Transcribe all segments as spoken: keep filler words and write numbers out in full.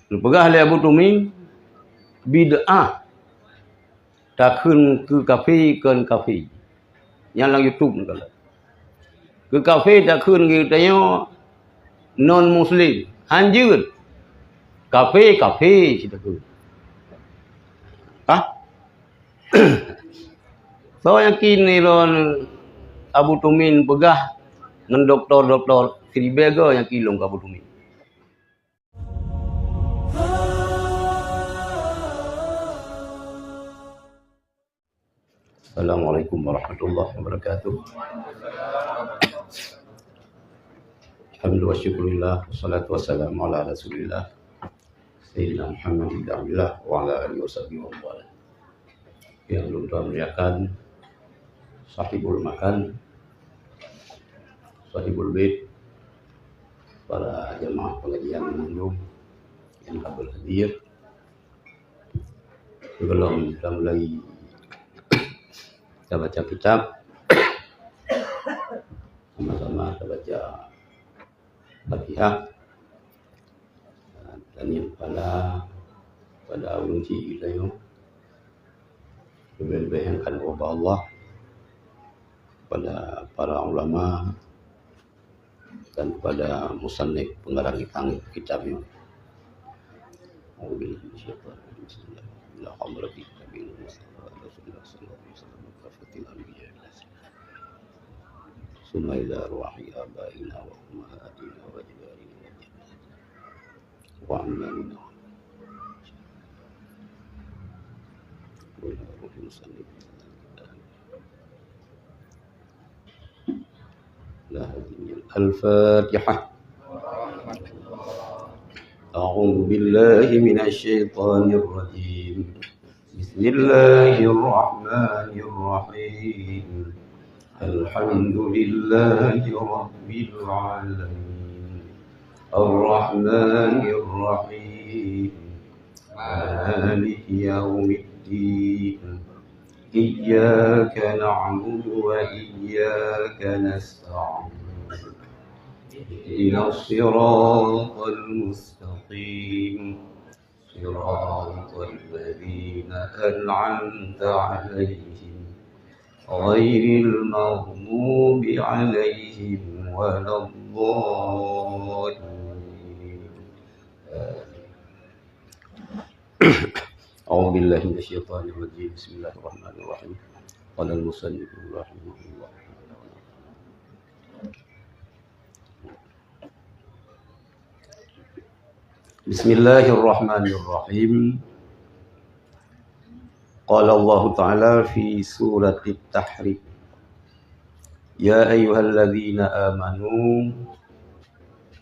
Neupeugah lé Abu Tumin, bid'ah takheun keu kafé kon kafé. Nyan lam YouTube neukalon. Keu kafé takheun geutanyoe non muslim. Hanjeuet. Kafé, kafé cit takheun. Hah? Soe nyang kheun lôn Abu Tumin peugah ngon dokto-dokto, siribèe goe nyang kheun lôn keu Abu Tumin. Assalamualaikum warahmatullahi wabarakatuh. Alhamdulillah, wassalatu wassalamu ala Rasulillah, Sayyidina Muhammad bin Abdullah wa ala alihi wasahbihi wa man walah. Nyang lôn muliakan, sahibul makan, sahibul bait, para jamaah pengajian mandum nyang ka berhadir. Sebelum kita mulai kita baca kitab, sama-sama kita baca Fatihah. Dan nyang pala pada ureueng chik geutanyoe, leubeh-leubeh nyang ka neuba Allah, pada para ulama dan pada musannif pengarang kitab, kitab nyoe. أعوذ بالله من الشيطان الرجيم. بسم الله الرحمن الرحيم. لقد رضي الله عن المؤمنين إذ يبايعونك تحت الشجرة فعلم ما في قلوبهم فأنزل السكينة عليهم وأيدهم بجنود لم تروها وجعل جنودا لهم أجنحة خافين ويريدون أن يخرجوا وهم متربصون. ثم إذا أراهم يبايعونك فاعلم أنما عليك البلاغ وعلى الله فليتوكل المؤمنون. الفاتحة. أعوذ بالله من الشيطان الرجيم. بسم الله الرحمن الرحيم. الحمد لله رب العالمين. الرحمن الرحيم. مالك يوم الدين. إياك نعبد وإياك نستعين. اهدنا الصراط المستقيم. صراط الذين أنعمت عليهم غير المغضوب عليهم ولا الضالين. آمين. أعوذ بالله من الشيطان الرجيم. بسم الله الرحمن الرحيم. قال المصنف رحمه الله. بسم الله الرحمن الرحيم. قال الله تعالى في سورة التحريم: يا أيها الذين آمنوا،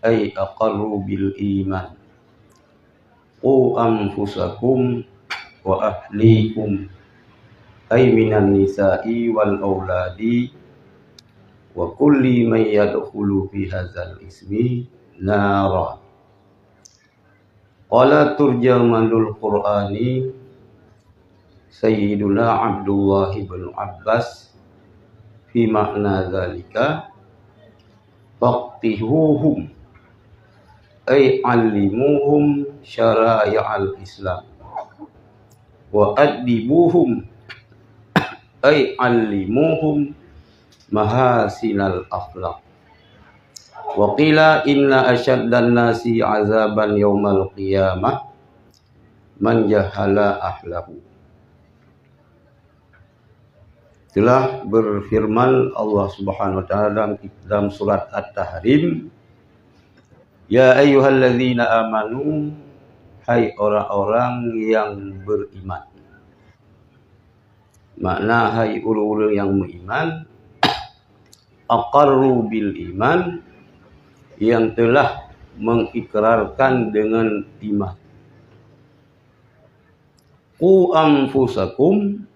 أي أقروا بالإيمان، قوا أنفسكم وأهليكم، أي من النساء والأولاد، وكل من يدخل في هذا الاسم نارا. قال ترجمان القرآن سيدنا عبد الله بن عباس في معنى ذلك: فقهوهم، أي علموهم شرائع الإسلام، وأدبوهم، أي علموهم محاسن الأخلاق. وقيل إن أشد الناس عذابا يوم القيامة من جهل أهله. Telah berfirman Allah Subhanahu wa Taala dalam, dalam surat At-Tahrim, "Ya ayyuhalladzina amanu, hai orang-orang yang beriman." Makna, hai ureuëng-ureuëng nyang meuiman, aqarru bil iman, nyang telah mengikrarkan dengan iman. Qu anfusakum,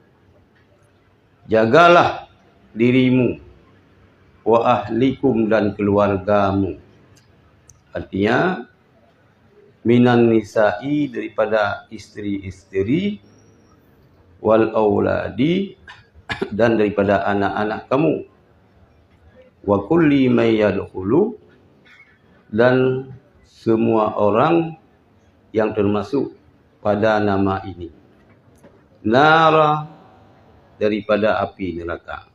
jagalah dirimu, wa ahlikum, dan keluargamu. Artinya, minan nisa'i, daripada isteri-isteri, wal auladi, dan daripada anak-anak kamu. Wa kulli may yadkhulu, dan semua orang yang termasuk pada nama ini. Nara, daripada api neraka.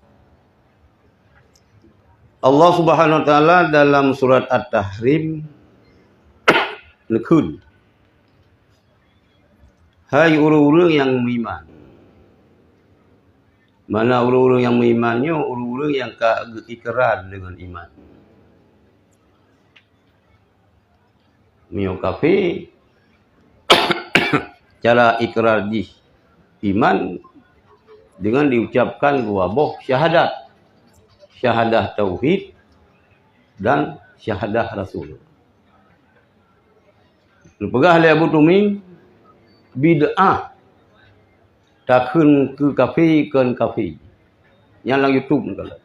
Allah Subhanahu wa Taala dalam surat At-Tahrim neukheun, "Hai ureuëng-ureuëng nyang meuiman." Mana ureuëng-ureuëng nyang meuiman nyoe? Ureuëng-ureuëng nyang ka geuikrar deungon iman. Meunyoe kafé, cara ikrar jih iman dengan diucapkan dua boh syahadat. Syahadah tauhid dan syahadah rasul. Neupeugah lé Abu Tumin, bid'ah takheun keu kafé kon kafé. Nyan lam YouTube neukalon.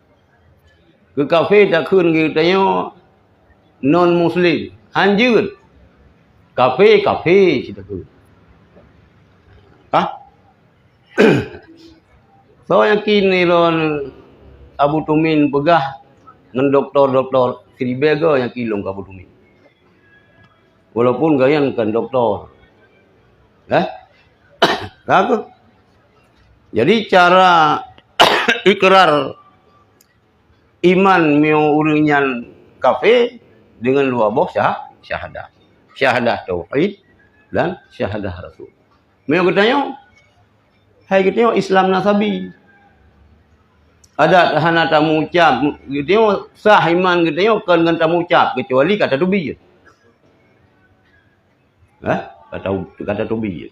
Keu kafé takheun geutanyoe non muslim. Hanjeuet. Kafé, kafé cit takheun. Hah? Soe yakin ilôn Abu Tumin peugah ngon doktor-doktor, siribèe goe yakin lôn keu Abu Tumin. Walaupun gobnyan kon doktor. Eh? Ka keuh? Jadi cara ikrar iman meunyoe ureuëng nyan kafé deungon dua boh syah-, syahadah. Syahadah tauhid dan syahadah rasul. Meunyoe geutanyoe, hai geutanyoe Islam nasabi. Adat hana tamucab, geutanyoe sah iman geutanyoe kon ngon tamucab, keucuali ka tateubi. Eh? Ka ta-, ka tateubi.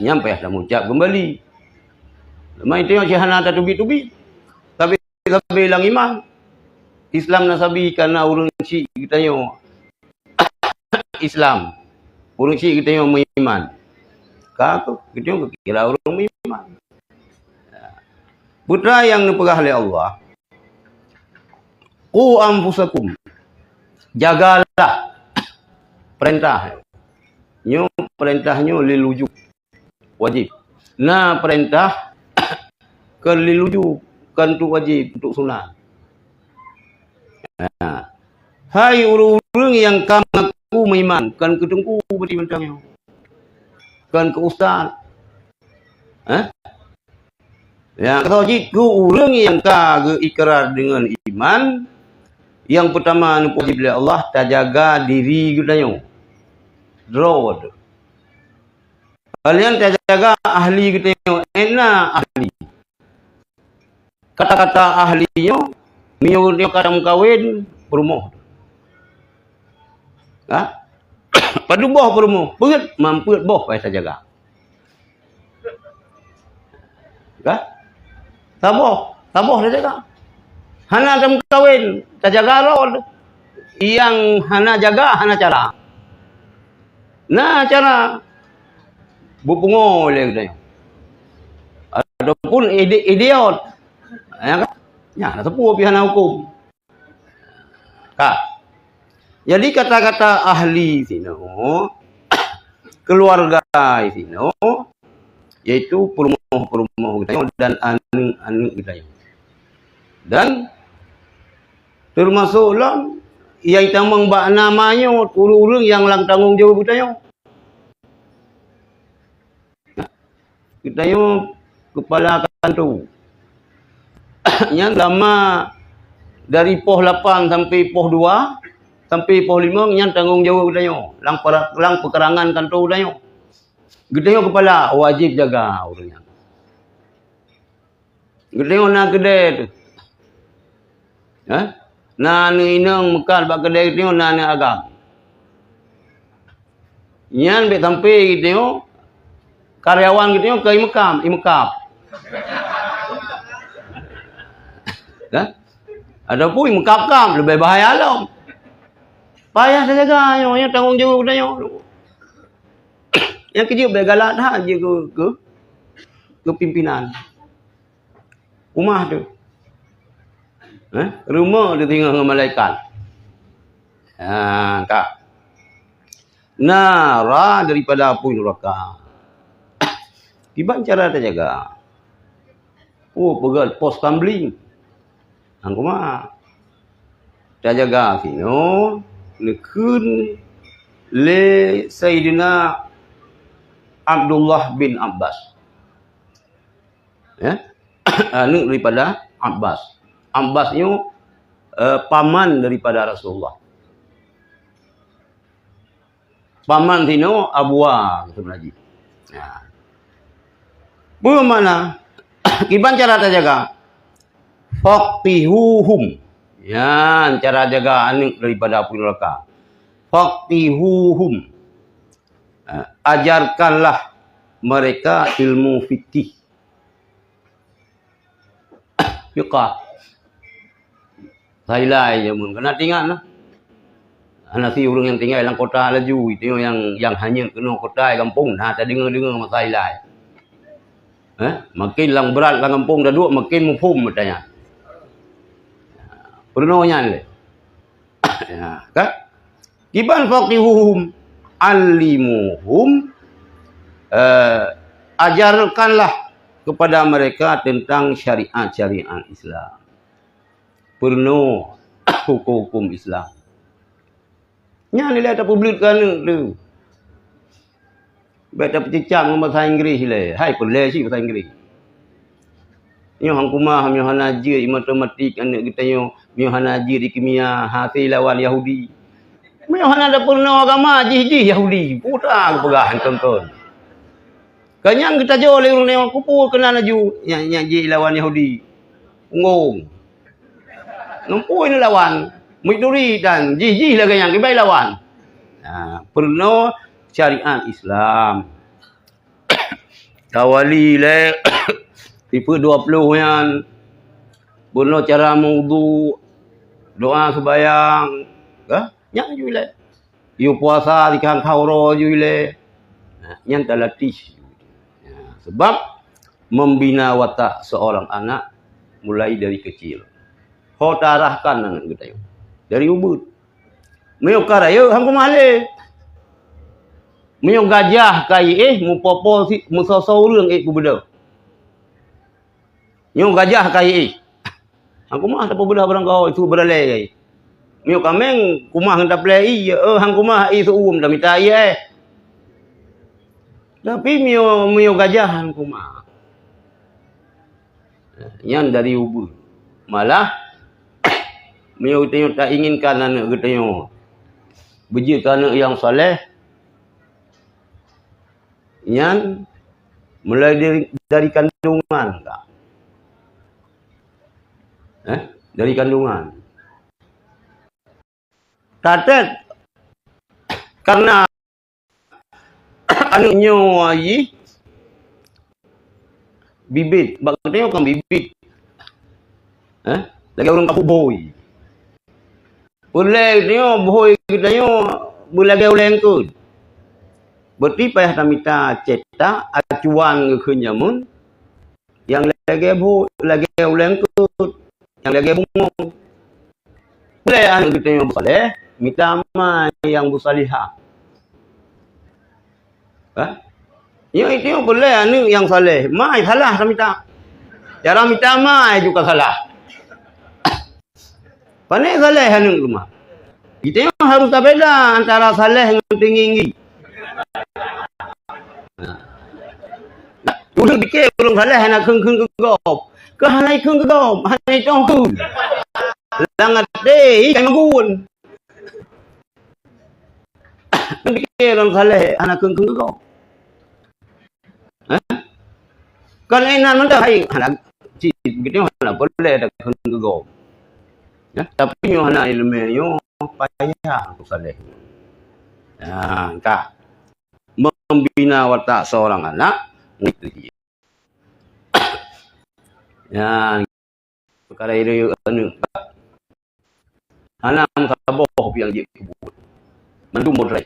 Nyan payah tamucab keumbali. Teuma geutanyoe cit hana tateubi-teubi. Tapi sabe lam iman. Islam nasabi kana ureuëng chik geutanyoe Islam. Ureuëng chik geutanyoe meuiman. Ka keuh, geutanyoe geukira ureuëng meuiman. Peue nyang neupeugah lé Allah, "Qu anfusakum." Jagalah. Peurintah. Nyoe peurintah nyoe lil wujub. Wajib. Na peurintah kon lil wujub, kon untuk wajib, untuk sunat. Nah. Hai ureuëng-ureuëng nyang ka mengaku meuiman, kon keu teungku berarti mantong nyoe. Kon keu ustaz. Hah? Nyang keudua jih keu ureuëng nyang ka geuikrar deungon iman, nyang peutama neupeuwajéb lé Allah tajaga diri geutanyoe. Droe. Kalian tajaga ahli geutanyoe, ena ahli. Kata-kata ahli nyoe, meunyoe nyoe ka meukawen, peurumoh. Ha? Padub boh peurumoh, peuet, mampet boh payah tajaga. Ka? Saboh, saboh tajaga. Hana tameukawen, tajaga rot. Nyang hana jaga, hana cara. Na cara. Bupungo lé geutanyoe. Ataupun idi-, idiot. Ya kan? Nyan na teupeu pih hana huköm. Ka. Jadi kata-kata ahli sinoe, keluarga sinoe, yaitu peurumoh-peurumoh geutanyoe dan aneuk-aneuk geutanyoe. Dan teumasok lom nyang tamong bak nama nyoe ureuëng-ureuëng nyang lam tanggong jaweueb geutanyoe. Geutanyoe keupala kantô. Nyan lama dari poh lapan sampai poh dua, sampai poh limong, nyan tanggong jaweueb geutanyoe. Lam para-, lam peukarangan kantô geutanyoe. Geutanyoe keupala, wajéb jaga ureuëng nyan. Geutanyoe na keudè teuh. Hah? Na aneuk inong meukat bak keudè geutanyoe, na aneuk agam. Nyan bèk sampai geutanyoe, karyawan geutanyoe ka imeukab, imeukab. Hah? Ataupun imeukab-kab, leubeh bahaya lom. Payah tajaga nyoe, nyoe tanggong jaweueb geutanyoe. Nyang keujeuet bèk galak that jih keu, keu, keu pimpinan. Umah teuh. Eh, rumoh teuh singoh ngon malaikat. Ha, ka. Nara daripada apui nuraka. Kiban cara tajaga. Oh, peugöt pos kamling. Nyang keumah. Tajaga sinoe, neukheun lé Saidina Abdullah bin Abbas. Ya? Aneuk daripada Abbas. Abbas nyoe, eh, paman daripada Rasulullah. Paman sinoe abua, kata Nabi. Ya. Peue makna? Kiban cara tajaga? Faqihuhum. Nyan cara jaga aneuk daripada api neraka. Faqihuhum. Eh, ajarkanlah mereka ilmu fikih. Fiqah. Sailai jameun. Kana teuingat nah. Hana si ureueng nyang tinggai lam kota laju, itu nyang, nyang hanyut keunoe kota gampông, nah, tadeungoe-deungoe masa ilai. Eh, makin lam brat lam gampông taduek, makin muphom meutanyan. Peurunoe nyan lé. Ya, kan? Kiban faqihuhum, allimuhum, eh, ajarkanlah kepada mereka tentang syariat-syariat Islam. Peurunoe huköm-huköm Islam. Nyan ilée tapeubeuet keu aneuk tu. Bék tapeucicang ngon bahasa Inggréh ilée. Hai, peureulée cit bahasa Inggréh. Nyoe hang kumah, nyoe hana jeuet matematik aneuk geutanyoe, nyoe hana jeuet di kimia, hase lawan Yahudi. Nyoe hana tapeurunoe agama, jih-jih Yahudi. Putra geupeugah ngon kon-kon. Ka nyang geutajoe lé ureuëng nyoe, kupeue keunan laju nyang, nyang jilawan Yahudi. Punggong. Ngon peue neulawan? Murit duri dan jih-jih lagée nyang kibai lawan. Nah, peurunoe syariat Islam. Kawali lé tipe dua puluh nyan. Peurunoe cara meuwudu, doa seubayang, ka? Nyan ju ilée. Yue puasa dikhan khauro ju ilée. Nah, nyan talatih. Nah, sebab membina watak seorang anak mulai dari kecil. Ho taarahkan aneuk geutanyoe dari ubeut. Meunyoe ka rayeuk, hang kumah lé. Meunyoe gajah ka iéh, mupopo si, meusoe-soe ureuëng ék peubeudoh. Nyoe gajah ka iéh. Hang kumah tapeubeudoh barangkaho, itu beuralée. Meunyoe kaméng kumah ngon taplé ié, eh, hang kumah ié seuuem tamita ié. Tapi meunyoe, meunyoe gajah hang kumah. Nyan dari ubeut. Malah, meunyoe geutanyoe tainginkan aneuk geutanyoe beujeuet keu aneuk nyang saleh, nyan mulai dari, dari kandungan ka. Eh, dari kandungan. Tatet karena aneuk nyoe jih bibit, bak geutanyoe kan bibit. Eh, lagée ureuëng kapeuet bhôi. Peureulée geutanyoe bhôi geutanyoe beulagée ulée eungkôt. Berarti payah tamita cetak acuan geukheun jameun nyang lagée bhôi, lagée ulée eungkôt, nyang lagée bungong. Lé aneuk geutanyoe beusaleh, mita ma nyang beusalihah. Hah? Nyoe itu peureulée aneuk nyang saleh, ma salah tamita. Cara mita ma juga salah. Pane saleh aneuk teuma. Geutanyoe harôh tabeda antara saleh ngon teunginggi. Ureuëng pike ureuëng saleh hana kheun-kheun keu gob. Keu hana ikheun keu gob, hana itong kheun. Lam até ikai magun. Pike ureuëng saleh hana kheun-kheun keu gob. Hah? Kon inan mantong hai hana cit begitu hana boleh dak kheun keu gob. Ya, tapi nyoe hana ileumé nyoe payah untuk saleh. Ya, ka. Membina watak seorang anak itu dia. Ya, peukara itu aneuk. Hana meusaboh piang jeuet keu buet. Mandum modai.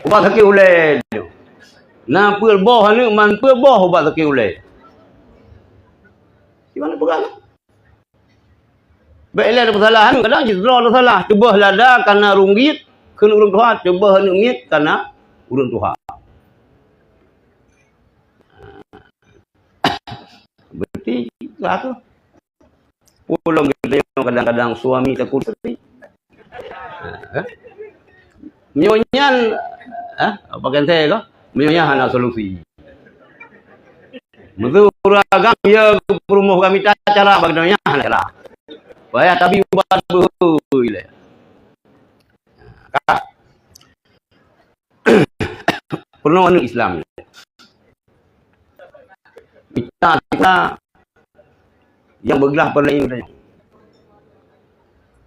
Ubat sakét ulée. Na peuet boh aneuk man peuet boh ubat sakét ulée. Di mana peugah? Bék ilée tapeusalah aneuk, kadang cit droe tasalah. Teubeuh lada kana ureuëng giet kheun ureuëng tuha, teubeuh aneuk miet kana ureuëng tuha. Berarti ka tu. Ulôn geutanyoe kadang-kadang suami takut isteri. Ha, kan? Meunyoe nyan, eh, apa kata saya ke? Meunyoe nyan hana solusi. Meunyoe ureueng agam ya peurumoh kami ta cara bagi nyan hana cara. Payah tabi ubat beutôi lé. Ka. Peurunoe aneuk Islam. Mita-mita nyang beuglah peureulèe nyoe.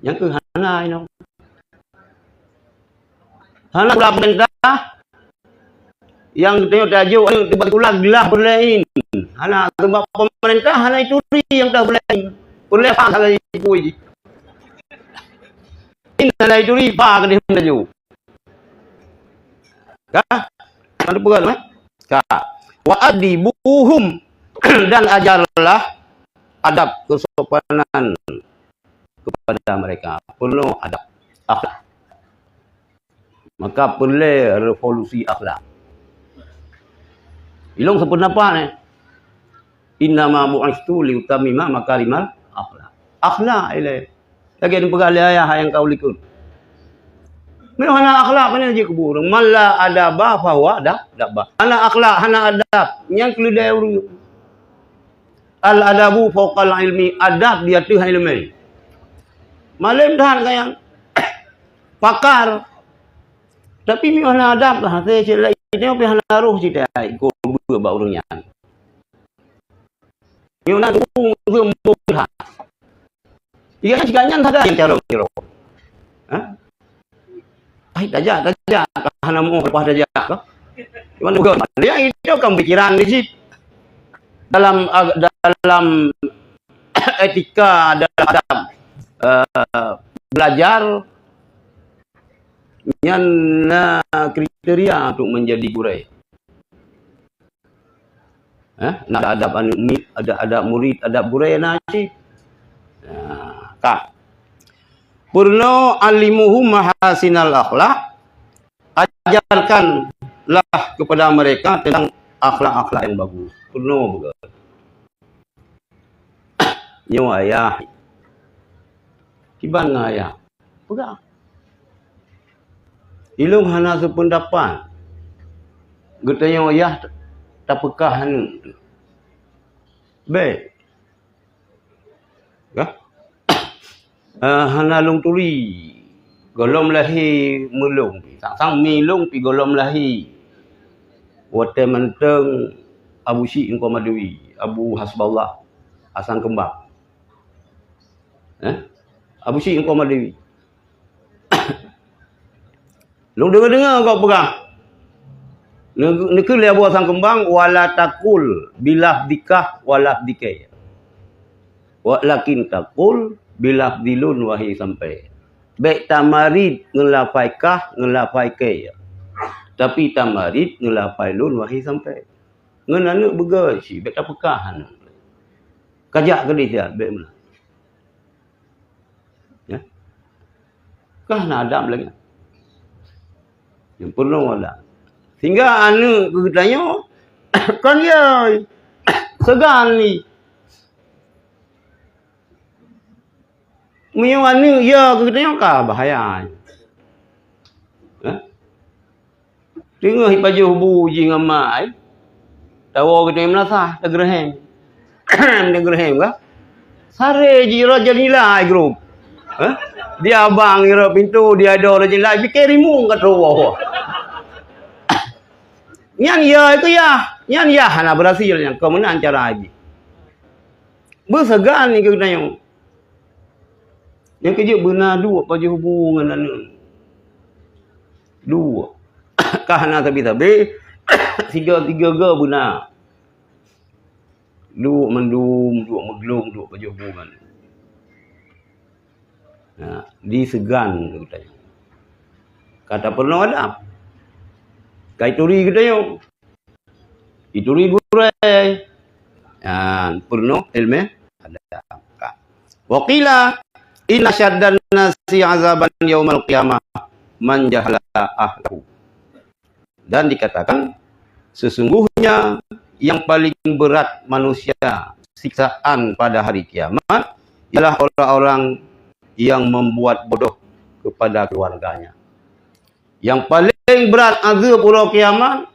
Nyang keuh hana inoe. Hana glah pemerintah nyang geutanyoe tajok aneuk teuba sikula glah peureulèe. Hana, sabab pemerintah hana ituri nyang glah peureulèe. Peureulèe hak hana ipui jih. Hana ituri ba keudeh tajok. Ka? Kan peugah tu, eh? Ka. Wa adibuhum, dan ajarlah adab kesopanan kepada mereka. Peurunoe adab, akhlak. Maka peureulèe revolusi akhlak. Ilong sependapat, eh. Innama bu'istu liutammima makarimal akhlak. Akhlak ilèe. Lagèe neupeugah lé ayah nyang ka u likot. Meunyoe hana akhlak, keuneuk jeuet keu ureueng. Man la adaba fahuwa da-, dabba. Hana akhlak, hana adab, nyan keuleudèe ureueng. Al adabu fauqal ilmi, adab di ateueh ileumèe. Malém that ka nyang pakar. Tapi meunyoe hana adab, hase cit laén nyoe pih hana roh cit ai, ikot beue bak ureueng nyan. Nyoe na tueng keu mudah. Iya kan siganyan sagai nyang carông nyoe. Ha? Ai, tajak, tajak, ka hana meu'oh leupah tajak ka. Cuman bukan. Dia itu kan pikiran di situ. Dalam ag-, dalam etika, dalam adab, eh, belajar, nyan na kriteria untuk menjadi gurèe. Eh, na adab aneuk mi-, ada adab murid, adab gurèe na cit. Nah, ka. Peurunoe alimuhum mahasinal akhlak, ajarkanlah kepada mereka tentang akhlak-akhlak yang bagus. Peurunoe beugèt. Nyoe ayah. Kiban ngon ayah. Peugah. Ilong hana sependapat. Geutanyoe yah tapeukah aneuk. Bèk. Ka? Eh, hana lôn turi. Gohlom lahé meulôn pi. Sang-sang mi lôn pi gohlom lahé. Watèe mantong Abu Syik Teungku Madui, Abu Hasballah, Hasan Keumbang. Eh? Abu Syik Teungku Madui. Lôn deungoe-deungoe gob peugah. Neu-, neukheun lé Abu Hasan Keumbang, "Wala takul bilafdikah walafdike. Walakin takul bilafdilun wahai sampai." Bèk tamarit ngon lafai kah, ngon lafai ke. Tapi tamarit ngon lafai lôn wahai sampai. Ngon aneuk beugèt cit, bèk tapeukah aneuk. Kajak keudéh siat, bèk meunan. Ya. Kah na adab lagèe nyan. Nyang peurunoe adab. Sehingga aneuk geutanyoe kon yö seugan ni. Meunyoe aneuk yö geutanyoe ka bahaya. Ha? Teungoh ipajoh bu jih ngon mak ai. Tawoe geutanyoe meulasah, tageureuhem. Tageureuhem ka? Saré jih rot jendela ai grup. Ha? Di abang rot pintoe, di adoe rot jendela, pike rimueng ka troh woe. Nyan yö keu yah, nyan yah hana beurhasil nyan, kon meunan cara jih. Beuseugan nyan keu geutanyoe. Nyang keujeuet beuna duek pajoh bu ngon aneuk. Duek. Ka hana sabe-sabe, sigoe-sigoe goe beuna. Duek mandum, duek meuglong, duek pajoh bu ngon aneuk. Nah, diseugan geutanyoe. Ka tapeurunoe adab. Ka ituri geutanyoe. Ituri gurèe. Nyan, peurunoe ileumèe adab. Ka. Wa qila, "Inna syaddan nasi azaban yaumal qiyamah man jahala ahlahu." Dan dikatakan, sesungguhnya yang paling berat manusia siksaan pada hari kiamat ialah orang-orang yang membuat bodoh kepada keluarganya. Nyang paleng brat azeueb uroe kiamat,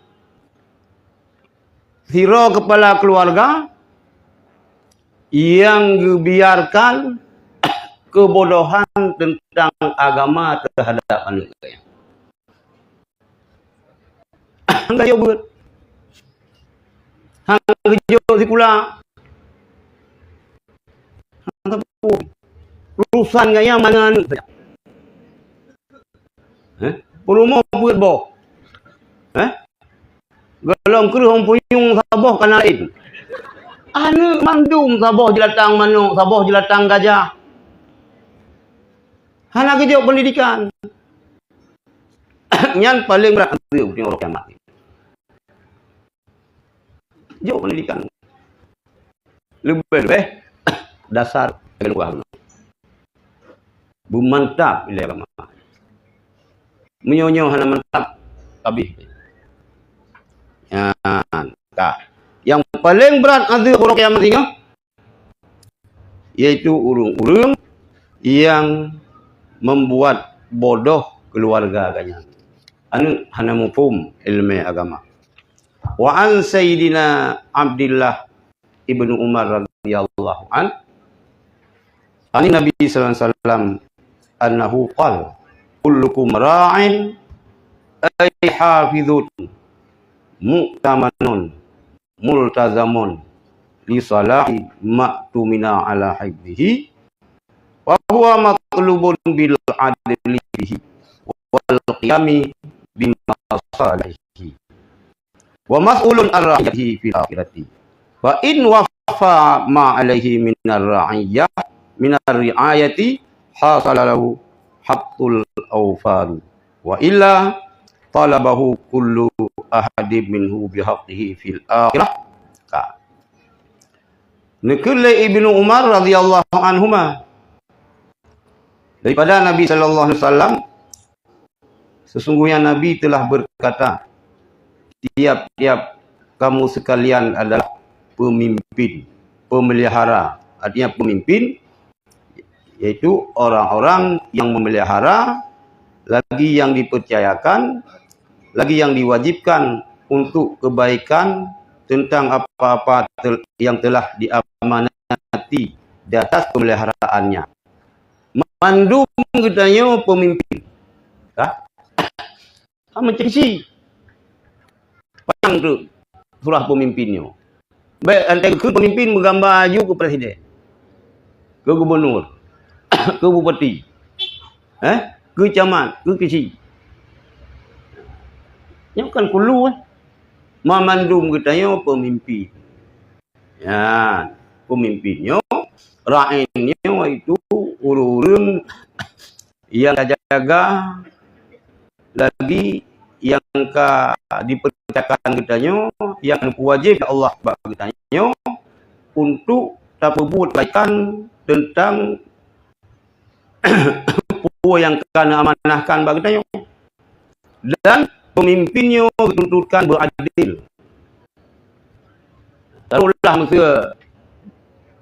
sidroe keupala keuluwarga nyang geubiarkan keubodohan teuntang agama teuhadap aneuk geuh nyan. Hana geujok beuet. Hana geujok sikula. Hana sapeue. Urosan gaya mangat aneuk saja. Eh? Peurumoh peuet boh. Eh? Gohlom kreueh ôn punyueng saboh kana laén. Aneuk mandum saboh jeulatang manok, saboh jeulatang gajah. Hana geujok peundidikan. Nyan paleng brat ateueh uroe kiamat. Jok peundidikan. Leubeh-leubeh dasar ilmu agama. Beumantap ilée agama. Meunyoe-nyoe hana mantap, habéh. Nyan, ka. Nyang paleng brat ateueh uroe kiamat singoh, yaitu ureuëng-ureuëng nyang membuat bodoh keuluwarga geuh nyan. Aneuk hana muphom ileumé agama. Wa an Sayyidina Abdillah ibnu Umar radhiyallahu an, an Nabi sallallahu alaihi wasallam, annahu qala, "Kullukum ra'in, ay hafizun, mu'tamanun, multazamun, li salahi ma'tumina ala hifzihi, wa huwa matlubun bil adli bihi, wal qiyami bi masalihi, wa mas'ulun an ra'iyatihi fil akhirati. Fa in wafa ma alaihi minar ra'iyah, minar ri'ayati, hasala lahu haqqul awfan. Wa illa talabahu kullu ahadin minhu bihaqqihi fil akhirah." Ka. Neukheun lé Ibnu Umar radhiyallahu anhuma daripada Nabi sallallahu alaihi wasallam, sesungguhnya Nabi telah berkata, "Tiap-tiap kamu sekalian adalah pemimpin, pemelihara." Artinya pemimpin, yaitu orang-orang yang memelihara, lagi yang dipercayakan, lagi yang diwajibkan untuk kebaikan tentang apa-apa tel-, yang telah diamanati di atas pemeliharaannya. Mandum geutanyoe peumimpin. Ka? Ka meucebisi. Panyang teuk surah peumimpin nyoe. Bèk antai keu peumimpin meugamba aju keu presiden, keu gubunur, keu bupati, eh, keu camat, keu keuchik. Nyoe kan kulu, eh. Mamandum geutanyoe peumimpin. Nyan, peumimpin nyoe, ra'in nyoe itu ureuëng-ureuëng nyang tajaga, lagi nyang ka dipeurintahkan geutanyoe, nyang geuwajéb Allah bak geutanyoe untuk tapeubuet kebaikan teuntang peue nyang ka neuamanahkan bak geutanyoe. Dan peumimpin nyoe geutuntutan beuadil. Taruhlah meuseu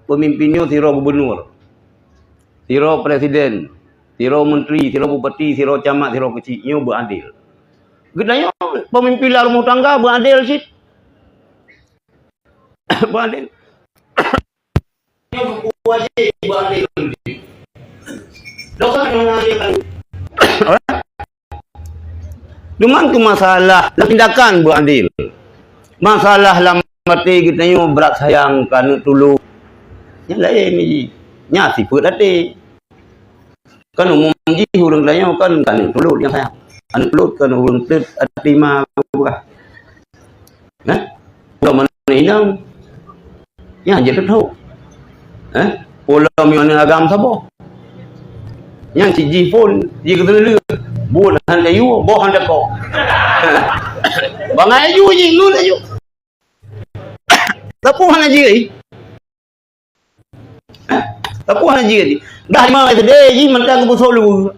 peumimpin nyoe sidroe gubunur, sidroe presiden, sidroe menteri, sidroe bupati, sidroe camat, sidroe keuchik, nyoe beuadil. Geutanyoe peumimpin lam rumoh tangga beuadil cit. Beuadil. Cuman tu masalah lam tindakan beuadil. Masalah lam até geutanyoe brat sayang keu aneuk tulôt. Nyan laén jih. Nyan sifeuet até. Kan umum jih ureuëng tanyoe kan, kan aneuk tulôt nyang sayang. Aneuk tulôt kan ureuëng teuet até ma bukan. Nah, ureuëng mana inong? Nyan jeuet teuthok. Eh? Ulôn meunyoe aneuk agam saboh. Nyan si jih phon, jih keuteuleu. Buet han tayue, boh han takok. Bangai aju jih, ngon aju. Tapi hana jih. Tapi hana jih. Dah lima S D jih mantong keu busok lu.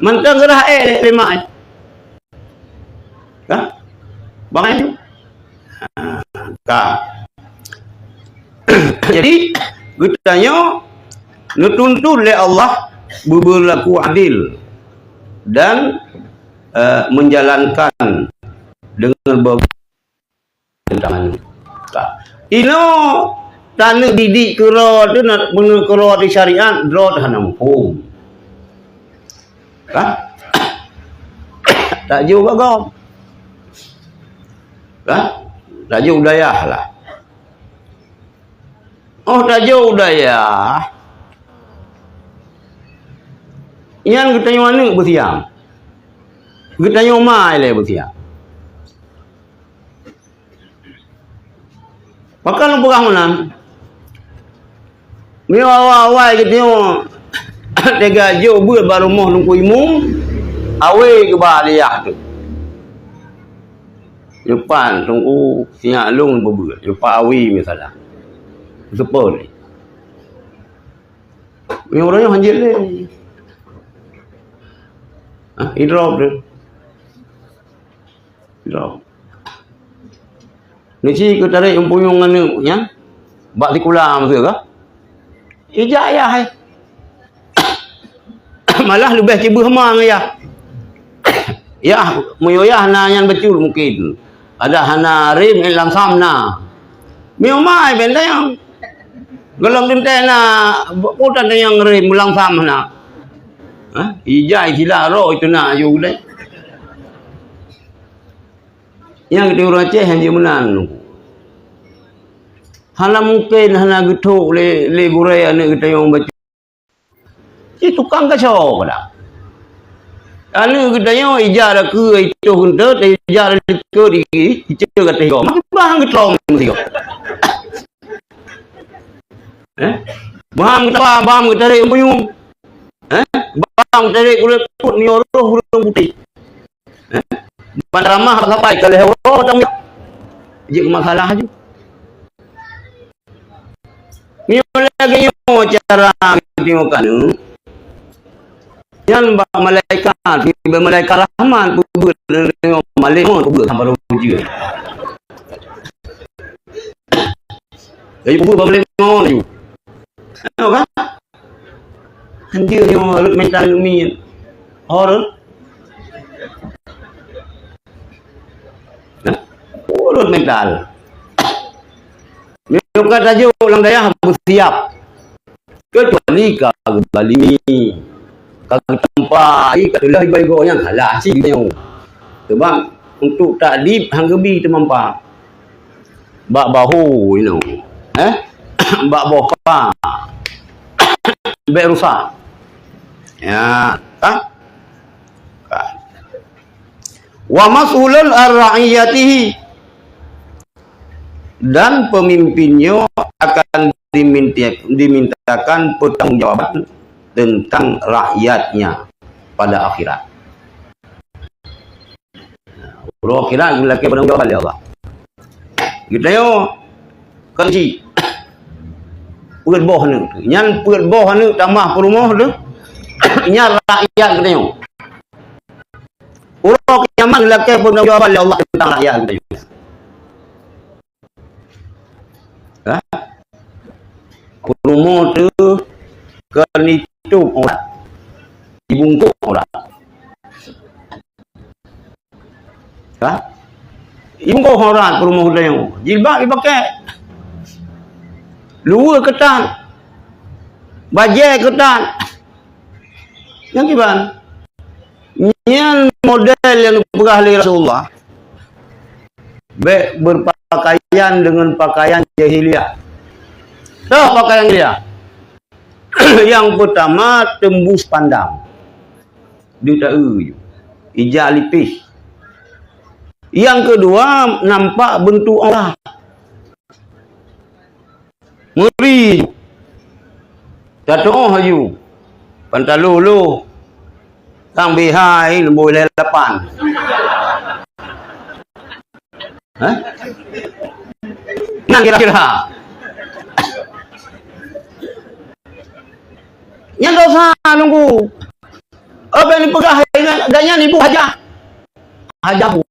Mantong geurah eh lima. Ka? Bangai tu. Ha, ka. Jadi, geutanyoe neutuntut lé Allah beubeulaku adil. dan, eh, menjalankan dengan ber-, tentang anu. Ka. Inoe taneuk didik keudroe teuh na, meunurot keudroe di syariat, droe teuh hana muphom. Ka? Tajok bak gob. Ka? Tajok dayah lah. Oh, tajok dayah. Nyan geutanyoe aneuk beusiang. Geutanyoe ma ilée beusiang. Pakon lôn peugah meunan? Meunyoe awai-awai geutanyoe teuga jok beuet bak rumoh Teungku Imum, awe geuba aliyah tu. Nyoe Teungku, sinyak lôn beubeuet. Nyoe awe misalnya. Seupôt lé. Meunyoe uroe nyoe hanjeuet lé. Hah, idrop tu. Idrop. Neuci keu tarek meupunyueng aneuk nyan bak sikula meuseue ka? Ijak yah hai. Malah leubeh sibeuh ma ngon yah. Yah, meunyoe yah na nyan beutôi mungken. Ada hana rem, eh, langsam na. Meunyoe ma ai benteng. Golom teuntée na, peue tan nyang rem langsam na. Hah? Ijai sila roh itu na aju deh. Nyang di ureuëng Aceh hanya meunan. Hana mungken hana geuthok lé, lé gurée aneuk geutanyoe baca. Ci tukang kaco kadang. Aneuk geutanyoe ija lakeu itoh geunteut, ija lakeu di, iceu ka teuh gob. Makai bang geutlom sigoe. Eh? Bang geutlom, bang geutarek peuyuem. Eh? Bang geutarek kulét put nyoe roh ureuëng putéh. Eh? Ban ramah sapai ka lheueh uroe tanggung jawab. Jeuet masalah aju. Meunyoe lagée nyoe cara geutanyoe ka nyan bak malaikat, bak malaikat rahmat peubeuet nyoe malée nyoe peubeuet hamba roh jeuet. Jadi peubeuet bak malée nyoe laju. Nyoe kan? Hanjeuet nyoe rot mental miet. Ho rot? Nah, urut mental. Meunyoe ka tajok lam dayah beusiap. Keucuali ka geubalimi, ka geutampa, ka teulah igoe-igoe nyang salah cit nyoe. Sebab untuk takdib han geubi teumampa. Bak bahu inoe. Eh? Bak boh pa. Bék rusak. Ya, ka? Ka. Wa mas'ulun ar ra'iyatihi, dan pemimpin nyoe akan diminta, dimintakan pertanggungjawaban tentang rakyatnya pada akhirat. Uroe akhirat geulakée pertanggungjawaban lé Allah. Geutanyoe kon ci peuet boh aneuk. Nyan peuet boh aneuk tamah peurumoh teuh. Nyan rakyat geutanyoe. Uroe kiamat lakée pertanggungjawaban lé Allah tentang rakyat geutanyoe. Ha? Peurumoh teuh kon itôb aurat, ibungkôh aurat. Ha? Ibungkôh aurat peurumoh teuh nyoe. Jilbab ipaké. Luweue keutat. Bajée keutat. Nyang kiban? Nyan model nyang geupeugah lé Rasulullah. Bék berpakaian dengan pakaian jahiliyah. Toh pakaian jahiliyah. Nyang pertama, tembus pandang. Deuh taeu ju. Ija lipih. Nyang keudua, nampak bentuk aurat. Meuri. Tatoh laju. Pantalon lôh. Sang bihai leumbôi lhée lapan. Hah? Nyan kira-kira. Nyan dosa nunggu. Apa yang dipeugah dengan ganya ibu hajah? Hajah bu.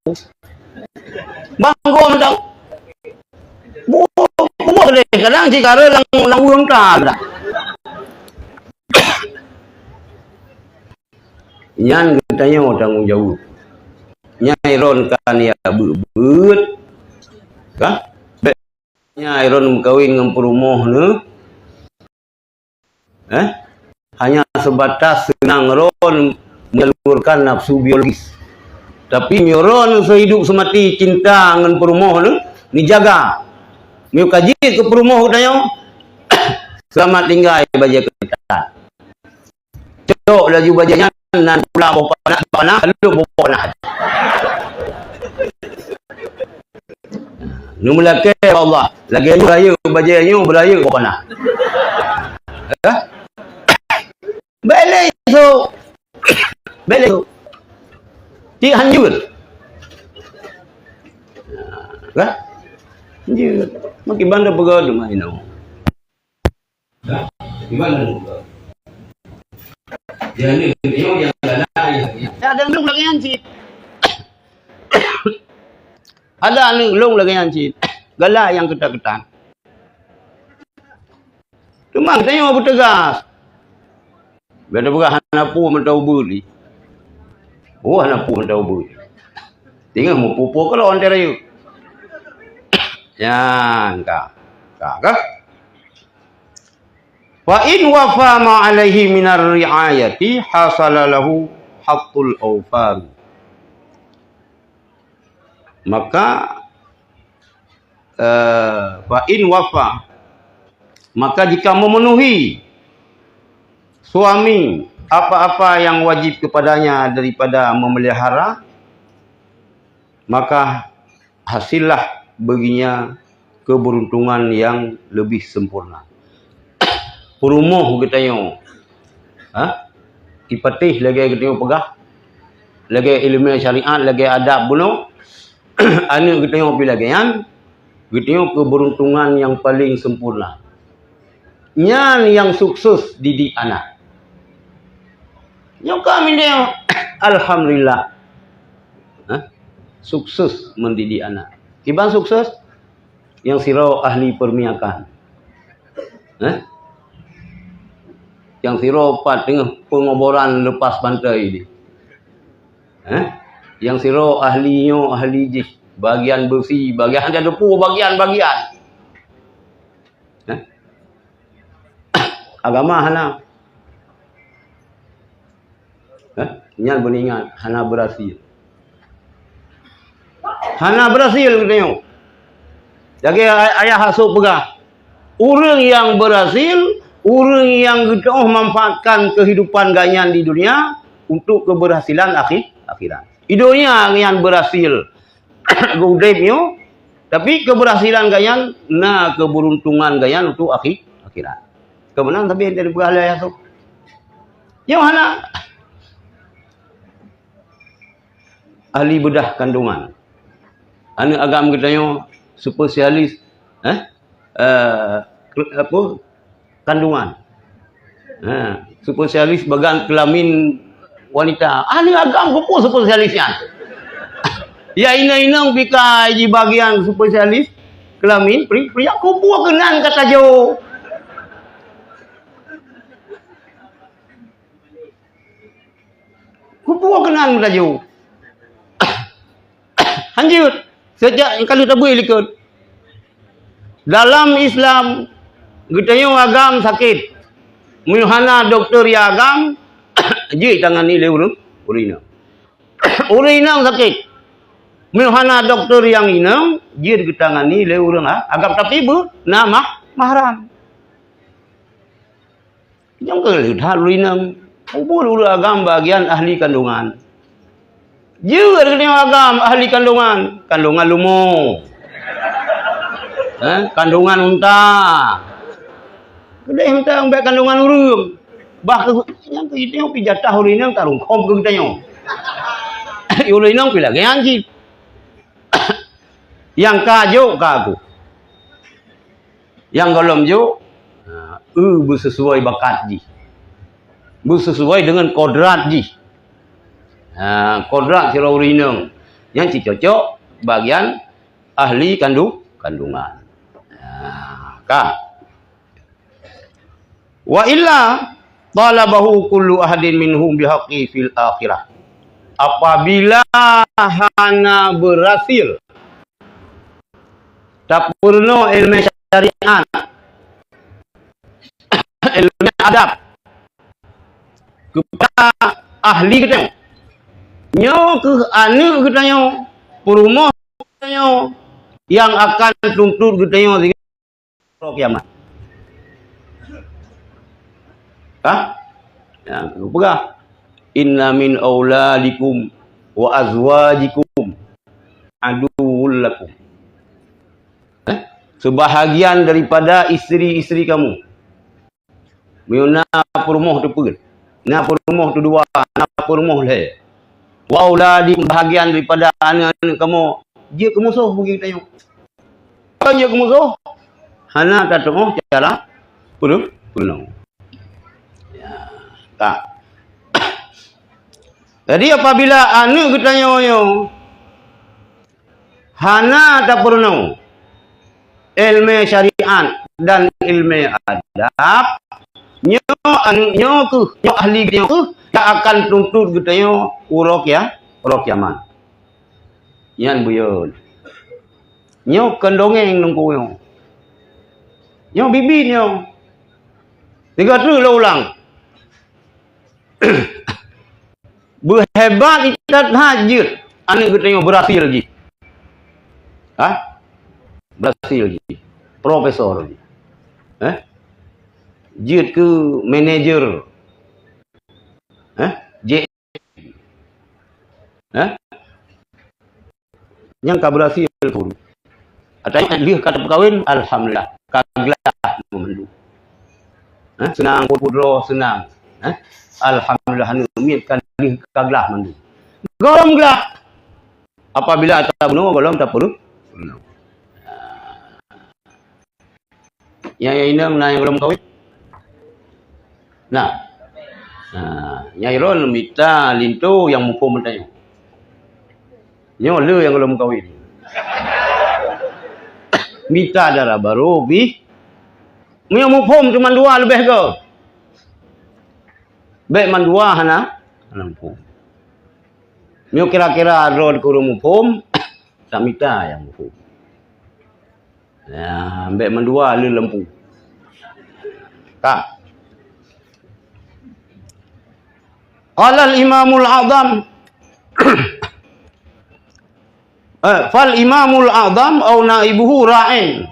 Bangko mentang. Bu, bu deh. Kadang cikara lang, lang urang ta. Nyan geutanyoe tanggong jaweueb. Nyan droen kan ya beuet-beuet. Ka? Nyan droen meukawen ngon peurumoh neuh. Eh? Hanya sebatas seunang droen menyalurkan nafsu biologis. Tapi meunyoe droen seuhidup seumati cinta ngon peurumoh neuh, neujaga. Meunyoe ka jeuet keu peurumoh geutanyoe, seulamat tinggai bajée keutat. Cok laju bajée nyan nan pula boh panah, panah, lalu boh panah. Neumeulakée bak Allah, lagée nyoe beurayeuk bajée nyoe beurayeuk boh panah. Hah? Bèk lé so. Bèk lé so. Cit hanjeuet. Hah? Hanjeuet. Makin bandar peugah tu main. Ada lôn lagée nyan cit. Ada aneuk lôn lagée nyan cit. Galak nyang keutat-keutat. Teuma geutanyoe beuteugas. Bèk tapeugah hana peue meuta ubeut. Oh, hana peue meuta ubeut. Teungoh meupeue-peue keulôn antara yue. Nyan ka. Ka, ka? Fa in wafa ma alaihi minar riayati hasala lahu haqqul awfar. Maka, eh, fa in wafa, maka jika memenuhi suami apa-apa yang wajib kepadanya daripada memelihara, maka hasillah baginya keberuntungan yang lebih sempurna. Peurumoh geutanyoe, ha? Ipatéh lagée geutanyoe peugah, lagée ileumèe syariat, lagée adab bunoe, aneuk geutanyoe pi lagée nyan, geutanyoe keberuntungan yang paling sempurna. Nyan nyang sukses didik anak. Nyoe ka mideue, alhamdulillah. Hah? Sukses mendidik anak. Kiban sukses? Nyang sidroe ahli permiakan. Hah? Nyang sidroe pat teungoh pengoboran lepas pantai ni. Hah? Nyang sidroe ahli nyoe, ahli jih. Bagian beusi, bagian ada depu, bagian-bagian. Hah? Agama hana. Hah? Nyan beuingat, hana beurhasil. Hana beurhasil geutanyoe. Lagée ay-, ayah asup peugah, ureuëng nyang beurhasil, ureuëng nyang geutanyoe manfaatkan kehidupan gobnyan di dunia untuk keberhasilan akhi-, akhirat. Di dunia nyan beurhasil, geuudeb nyoe, tapi keberhasilan gobnyan na keberuntungan gobnyan untuk akhi-, akhirat. Keumeunang tapi ente peugah lé asup. Nyoe hana. Ahli beudah kandungan. Aneuk agam geutanyoe spesialis, eh? Eh, apa? Kandungan. Ha, spesialis bagian kelamin wanita. Aneuk agam keupeue spesialis nyan? Ya inong-inong pih ka jibagian spesialis kelamin pri-, pria, keupeue keunan ka tajok. Keupeue keunan tajok. Hanjeuet, sejak nyang ka lheueh tabeuet likot. Dalam Islam, geutanyoe agam sakét. Meunyoe hana dokto nyang agam, jeuet tangani lé ureuëng, ureuëng inong. Ureuëng inong sakét. Meunyoe hana dokto nyang inong, jeuet geutangani lé ureuëng a-, agam, tapi beu-, na mah-, mahram. Nyang keu leuhat ureuëng inong, ubul ureuëng agam bagian ahli kandungan. Jeuet geutanyoe agam ahli kandungan, kandungan leumo. Eh, kandungan unta. Keudeh unta bèk kandungan ureuëng. Bah keu-, nyang keu geutanyoe pih jatah ureuëng inong tarungkôm keu geutanyoe. Ureuëng inong pih lagée nyan cit. Nyang ka jok ka aku. Nyang gohlom jok, ha, eu beusesuai bakat jih. Beusesuai deungon kodrat jih. Ha, kodrat sidroe ureuëng inong. Nyan cit cocok bagian ahli kandu-, kandungan. Ha, ka. Wa illa, Talabahu kullu ahadin minhum bihaqqi fil akhirah. Apabila hana berhasil tapeurunoe ilmu syariat, ilmu adab kepada ahli geutanyoe, nyoe kheueh aneuk geutanyoe, peurumoh geutanyoe nyang akan tuntut geutanyoe uroe kiamat. Hah? Nyang geupeugah, "Inna min auladikum wa azwajikum aduwwul lakum." Eh? Sebahagian daripada isteri-isteri kamu. Meunyoe na peurumoh teupeuet, na peurumoh teudua, na peurumoh lhée. Wa auladikum, bahagian daripada aneuk-aneuk kamoe, jeuet keu musoh bagi geutanyoe. Kon jeuet keu musoh, hana tatuoh cara peurunoe. Ya, tak. Jadi, apabila aneuk geutanyoe nyoe hana tapeurunoe ilmu syariat dan ilmu adab, nyoe aneuk nyoe kheueh, nyoe ahli nyoe kheueh nyang akan tuntut geutanyoe uroe kia-, uroe kiamat. Nyan buyôt. Nyoe kon dongeng Teungku nyoe. Nyoe biet-biet nyoe. Tiga treuk lôn ulang. Beuhebat that jeuet aneuk geutanyoe, beurhasil jih. Hah? Beurhasil jih. Profesor jih. Eh? Jeuet keu manager. Eh? J Eh? Nyang ka beurhasil pun. Atawa lheueh ka tapeukawen, alhamdulillah, ka glah mandum. Eh? Seunang, peuet droe seunang. Eh? Alhamdulillah, aneuk miet ka lheueh ka glah mandum. Gohlom glah. Apabila ata bunoe, gohlom tapeurunoe. Nyang, nyang inong na nyang gohlom kawin? Na. Ha, nyang ilôn mita linto nyang muphom tanyoe. Nyoe le nyang gohlom kawin. Mita dara barô bih. Meunyoe muphom teuma dua leubeh go. Bék mandua hana, hana muphom. Nyoe kira-kira droe keu ureuëng muphom, tak mita nyang muphom. Ya, bék mandua le lampu. Ka. Qala al-Imamul A'zam. Eh, fal Imamul A'zam au naibuhu ra'in.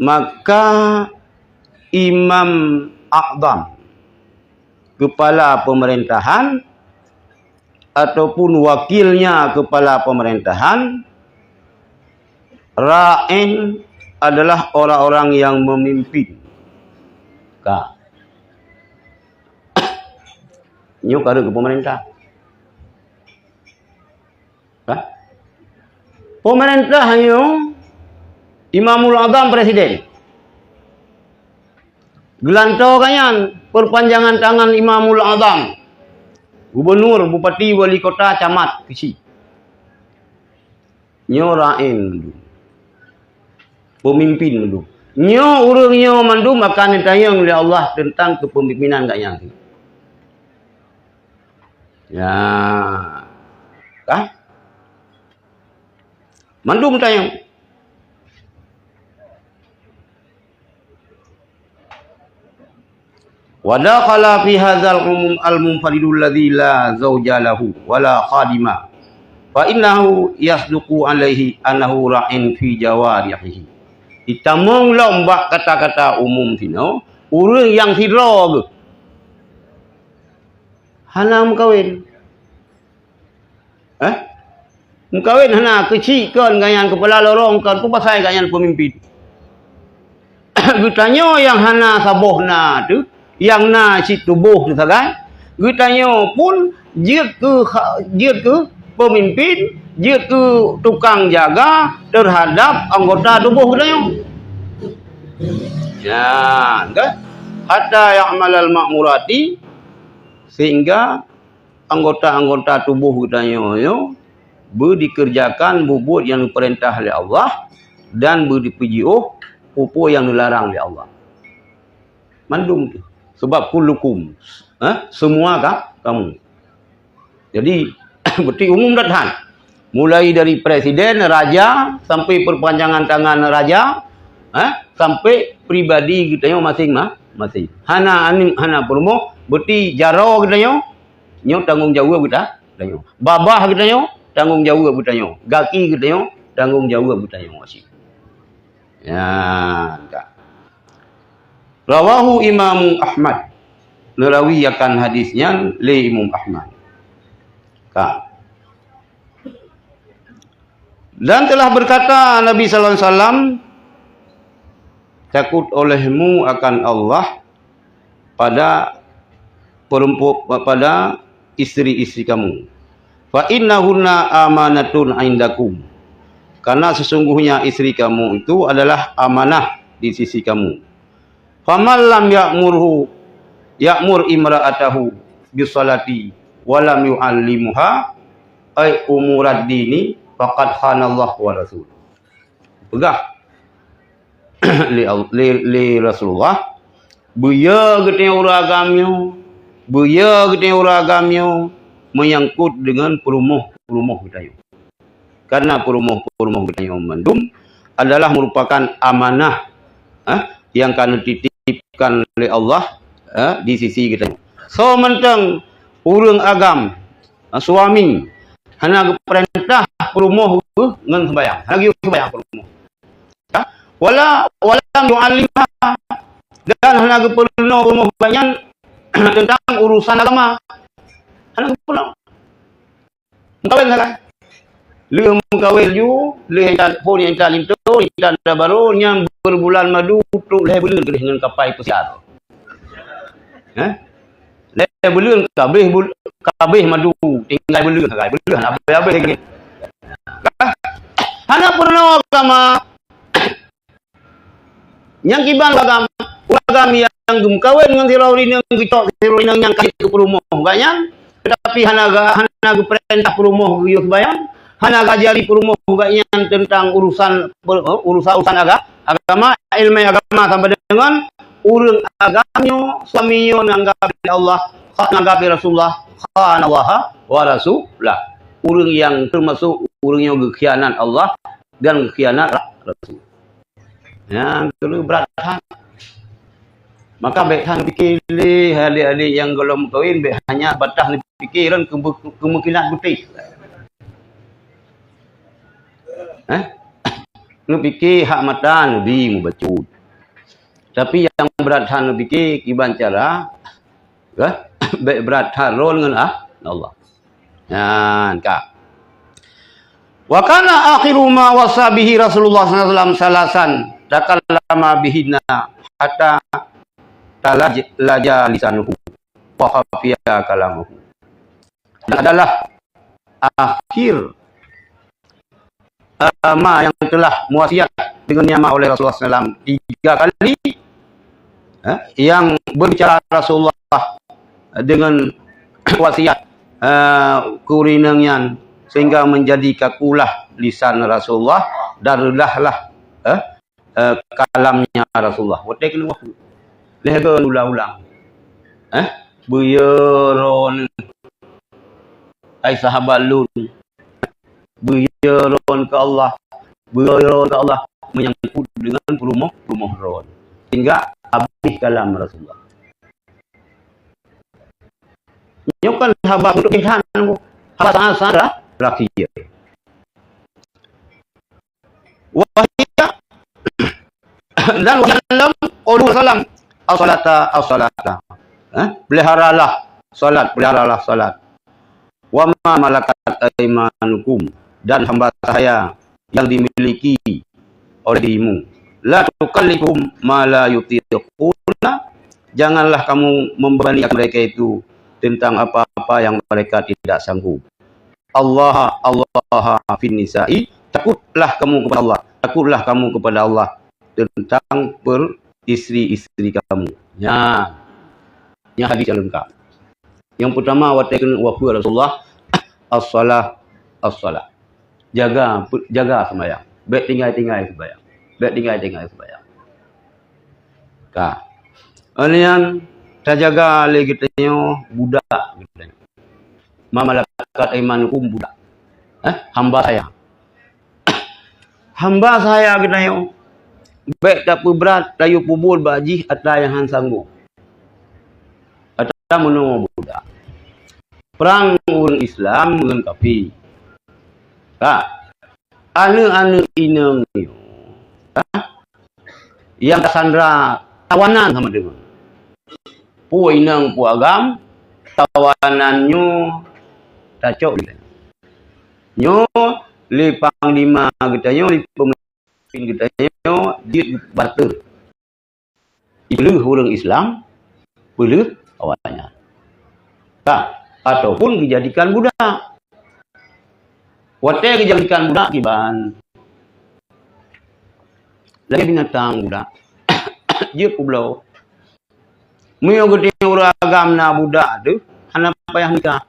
Maka Imam A'zam, kepala pemerintahan, ataupun wakilnya kepala pemerintahan, ra'in adalah orang-orang yang memimpin. Ka. Nyoe ka rhot keu pemerintah. Ka? Pemerintah nyoe Imamul Azam presiden. Geulantoe gobnyan perpanjangan tangan Imamul Azam. Gubernur, bupati, wali kota, camat, keuchik. Nyoe ra'in mandum. Pemimpin mandum. Nyoe ureuëng nyoe mandum akan neutanyong lé Allah teuntang keupemimpinan gobnyan. Ya. Ka? Mandum tanyong. Wa dakhala fi hadzal umum al-munfaridul ladzi la zauja lahu wa la khadima, fa innahu yasduqu alaihi annahu ra'in fi jawarihi. Itamong lom bak kata-kata umum sinoe, ureuëng nyang sidroe geuh hana meukawen. Eh? Meukawen hana, keuchik kon gobnyan, keupala lorong kon, peue pasai gobnyan peumimpin. Geutanyoe nyang hana saboh na teuh, nyang na cit tuboh teuh sagai, geutanyoe pun jeuet keu kha-, jeuet keu peumimpin, jeuet keu tukang jaga teuhadab anggota tuboh geutanyoe. Nyan, kan? Hatta ya'malal ma'murati, sehingga anggota-anggota tuboh geutanyoe nyoe beudikeureujakan buet-buet nyang geupeurintah lé Allah dan beudipeujiôh peue-peue nyang neularang lé Allah. Mandum tu. Sebab kullukum, eh, semua ka, kamu. Jadi, beuti umum that han. Mulai dari presiden, raja, sampai perpanjangan tangan raja, eh, sampai pribadi geutanyoe masing-ma-, masing. Hana aneuk, hana peurumoh, beuti jaroe geutanyoe, nyoe tanggong jaweueb geuta-, geutanyoe. Babah geutanyoe, tanggong jaweueb geutanyoe. Gaki geutanyoe, tanggong jaweueb geutanyoe. Ya, ka. Rawahu Imamu Ahmad. Neurawi akan hadis nyan lé Imam Ahmad. Ka. Dan telah berkata Nabi sallallahu alaihi wasallam, "Takut olehmu akan Allah pada perempu-, pada isteri-isteri kamu. Fa innahunna amanatun indakum. Karena sesungguhnya isteri kamu itu adalah amanah di sisi kamu. Faman lam ya'murhu, ya'mur imra'atahu bisalati wa lam yu'allimuha ay umurad dini, faqad khanallahu wa rasul." Peugah lé Al-, lé, lé Rasulullah, "Beu yo geutanyoe ureueng agam nyoe, beu yo geutanyoe ureueng agam nyoe, meunyangkot deungon peurumoh-peurumoh geutanyoe. Karena peurumoh-peurumoh geutanyoe mandum adalah merupakan amanah, eh, nyang ka neutitipkan lé Allah, eh, di sisi geutanyoe." Soe mantong ureueng agam, eh, suami, hana geupeurintah peurumoh geuh ngon sembahyang, hana geuyue sembahyang peurumoh. Ya. Wala, walam yu'allimha, dan hana geupeurunoe peurumoh geuh nyan teuntang urusan agama. Hana geupeurunoe. Meukawen sagai. Lheueh meukawen ju, lheueh intat phon, intat linto, intat tabarô, nyan beubulan madu trok lhèe buleuen keudeh ngon kapai peusiar. Eh? Lhèe buleuen kabeh bul-, kabeh madu, tinggai buleuen sagai, buleuen habéh-habéh lagèe. Hana peurunoe agama. Nyang kiban agam, agam nyang geumeukawen ngon sidroe ureueng inong, geucok sidroe ureueng inong nyang ka jeuet keu peurumoh gobnyan, teutapi hana ga-, hana geupeurintah peurumoh geuyue sembahyang, hana geuajari peurumoh gobnyan teuntang urusan, urusan-urusan aga-, agama, ileumèe agama, sama deungon ureueng agam nyoe, suami nyoe neuanggap lé Allah, kha-, neuanggap lé Rasulullah, khanallaha wa rasulah. Ureueng nyang teumasok ureueng nyoe geukhianat Allah dan geukhianat ra-, Rasul. Nyan keuneuk brat that. Maka bèk that neupike lé adék-adék nyang gohlom meukawen, bèk hanya batas neupike lom keu-, keumungkinan beuteh. Eh? Neupike hak mata neubi mubacut. Tapi nyang brat that neupike kiban cara, eh? Bèk brat that lôn ngon, ah, Allah. Nyan ka. Wa kana akhiru ma wasa bihi Rasulullah sallallahu alaihi wasallam salasan takallama bihinna hatta talaj-, laja lisanuhu wa khafiya kalamuhu. Dan adalah akhir, eh, ma yang telah mewasiat dengan nyama oleh Rasulullah sallallahu alaihi wasallam tiga kali, eh, yang berbicara Rasulullah dengan wasiat, eh, keu ureueng inong nyan, sehingga menjadi kakulah lisan Rasulullah dan reudahlah, eh, eh, kalamnya Rasulullah. Watèe keuneuk wafeuet. Lheuh geuh ulang-ulang. Eh, beu yo droeneuh, hai sahabat lôn. Beu yo droeneuh keu Allah. Beu yo droeneuh keu Allah menyangkut dengan peurumoh-peurumoh droeneuh. Sehingga habéh kalam Rasulullah. Nyoe kan haba untuk insan, haba sangat-sangat ra-, rakhia. Wahia, dan wasallam, qalu wasallam, as-salata, as-salata. Eh, peliharalah salat, peliharalah salat. Wa ma malakat aimanukum, dan hamba sahaya yang dimiliki oleh dirimu. La tukallifuhum ma la yutiquna, janganlah kamu membebani akan mereka itu tentang apa-apa yang mereka tidak sanggup. Allah, Allah fin nisa'i, takutlah kamu kepada Allah, takutlah kamu kepada Allah tentang per-, isteri-isteri kamu. Nyan, nyan hadis nyang leungkap. Nyang peutama, watèe keuneuk wafeuet Rasulullah, as-salah, as-salah. Jaga, pe-, jaga sembahyang. Bèk tinggai-tinggai sembahyang. Bèk tinggai-tinggai sembahyang. Ka. Nyan, Tajaga lé geutanyoe budak geutanyoe. Ma malakat aimanukum budak. Eh, hamba saya. Hamba saya geutanyoe. Bék tapeubrat tayue peubuet bak jih atra nyang han sanggob. Atra meunoe budak. Prang ureuëng Islam ngon kafé. Ka. Aneuëk-aneuëk inong nyoe, ha? Nyang tasandra tawanan sama deungon. Peue inong peue agam, tawanan nyoe tacok lé. Nyoe lé panglima geutanyoe, lé peumimpin geutanyoe jeuet bateue. Ipeuleueh ureuëng Islam, peuleueh awaknyan. Ka, ataupun geujadikan budak. Watée geujadikan budak kiban, lagée binatang budak. Jeuet peubloe. Meunyoe geutanyoe ureuëng agam na budak teuh, hana payah nikah.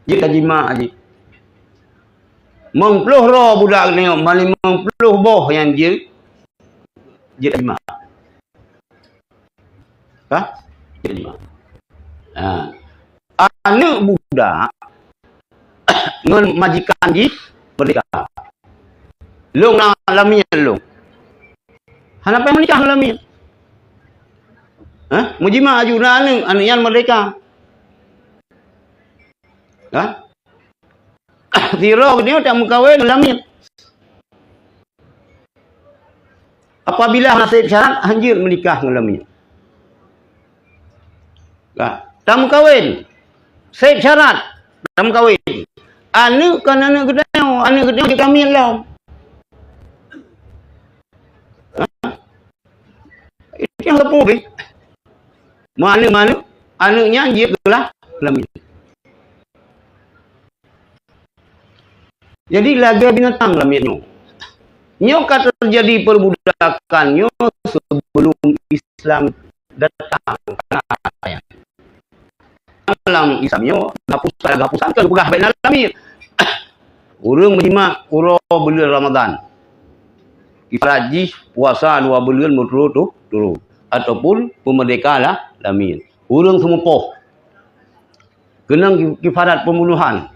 Jeuet tajimak jih. Meumploh droe budak geutanyoe, ma limong ploh boh nyang jeuet, jeuet tajimak. Ka? Jeuet tajimak. Ha. Aneuëk budak ngon majikan jih meurdeka. Lôn na lamiet lôn. Hana payah meunikah ngon lamiet. Hah? Meujimak aju na aneuëk, aneuëk nyan meurdeka. Hah? Sidroe geutanyoe tameukawen ngon lamiet. Apabila hana sép syarat, hanjeuet meunikah ngon lamiet. Ka, tameukawen. Sép syarat, tameukawen. Aneuëk kon aneuëk geutanyoe, aneuëk geutanyoe jeuet kamiet lom. Ha? Itu nyang teupeu pih. Meuaneuëk-aneuëk, aneuëk nyan jeuet geulah lamiet. Jadi lagée binatang lamiet nyoe. Nyoe ka teujadi perbudakan nyoe sebelum Islam datang. Dalam Islam nyoe, gapus, gapusan ka geupeugah bék na lamiet. Ureuëng meujimak uroe buleuen Ramadhan, ibarat jih puasa dua buleuen meuturot-turot, ataupun peumeurdeka lah lamiet. Ureuëng seumeupoh, keunong ki-, kifarat pembunuhan,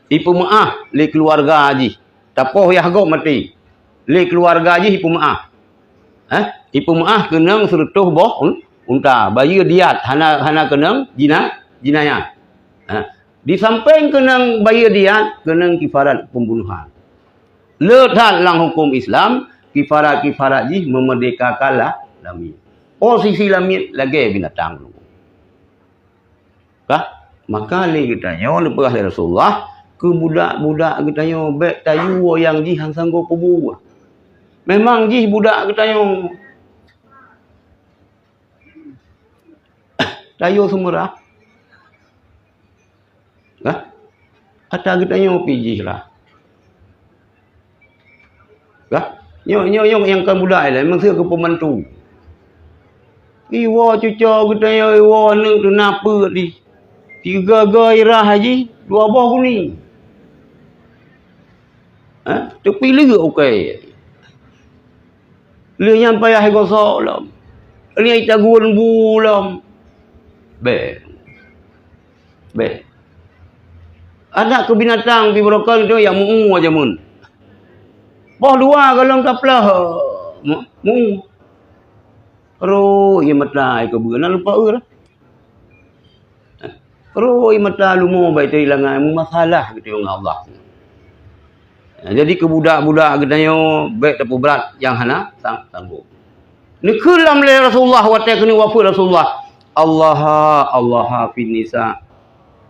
ipeumeuáh lé keuluwarga jih, tapoh yah gob maté, lé keuluwarga jih ipeumeuáh. Eh, ipeumeuáh keunong seureutôh boh un-, unta, bayeue diat, hana, hana keunong jina-, jinayah. Eh, di sampéng keunong bayeue diat, keunong kifarat pembunuhan. Le that lam huköm Islam, kifarat-kifarat jih meumerdekakan la-, lamiet. Posisi lamiet lagée binatang. Kah? Maka lé geutanyoe neupeugah lé Rasulullah, keu budak-budak geutanyoe bék tayue nyang jih han sanggob peubuet. Memang jih budak geutanyoe tayue seumeurah. Kah? Ata geutanyoe pih jih lah. Kah? Nyoe, nyoe, nyoe nyang kon budak ilée, meuseu keu pembantu. Iwoe cucoe geutanyoe, iwoe aneuëk teuh na peuet jih. Tiga-ga irah jih, dua boh guni. Ha? Teupileuk ukai. Lheueh nyan payah gosok lom. Lheueh nyan itagun bu lom. Bék. Bék. Adak keu binatang pih beurokon tu nyang meu-u jameun. Boh dua golom kaplah, meu-, meu-u. Roh ie mata ie keubeue na lupa eu lah. Roh ie mata lumo bai teuilangan meumasalah geutanyoe ngon Allah. Jadi keu budak-budak geutanyoe bék tapeubrat nyang hana sang-, sanggob. Neukheun lom lé Rasulullah watée keuneuk wafeuet Rasulullah, "Allaha, Allaha fin nisa."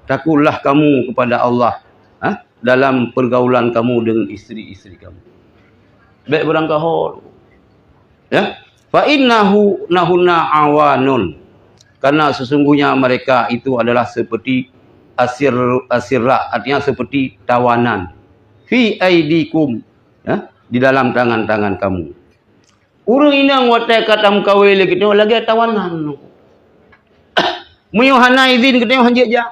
Takutlah kamu kepada Allah, ha, dalam pergaulan kamu dengan isteri-isteri kamu. Bék beurangkaho. Ya. "Fa innahu nahunna awanun." Karena sesungguhnya mereka itu adalah seperti asir-, asirra, artinya seperti tawanan. "Fi aidikum." Ya, di dalam tangan-tangan kamu. Ureuëng inong watée ka tameukawen lé geutanyoe lagée tawanan. Meunyoe hana idhin geutanyoe hanjeuet jak.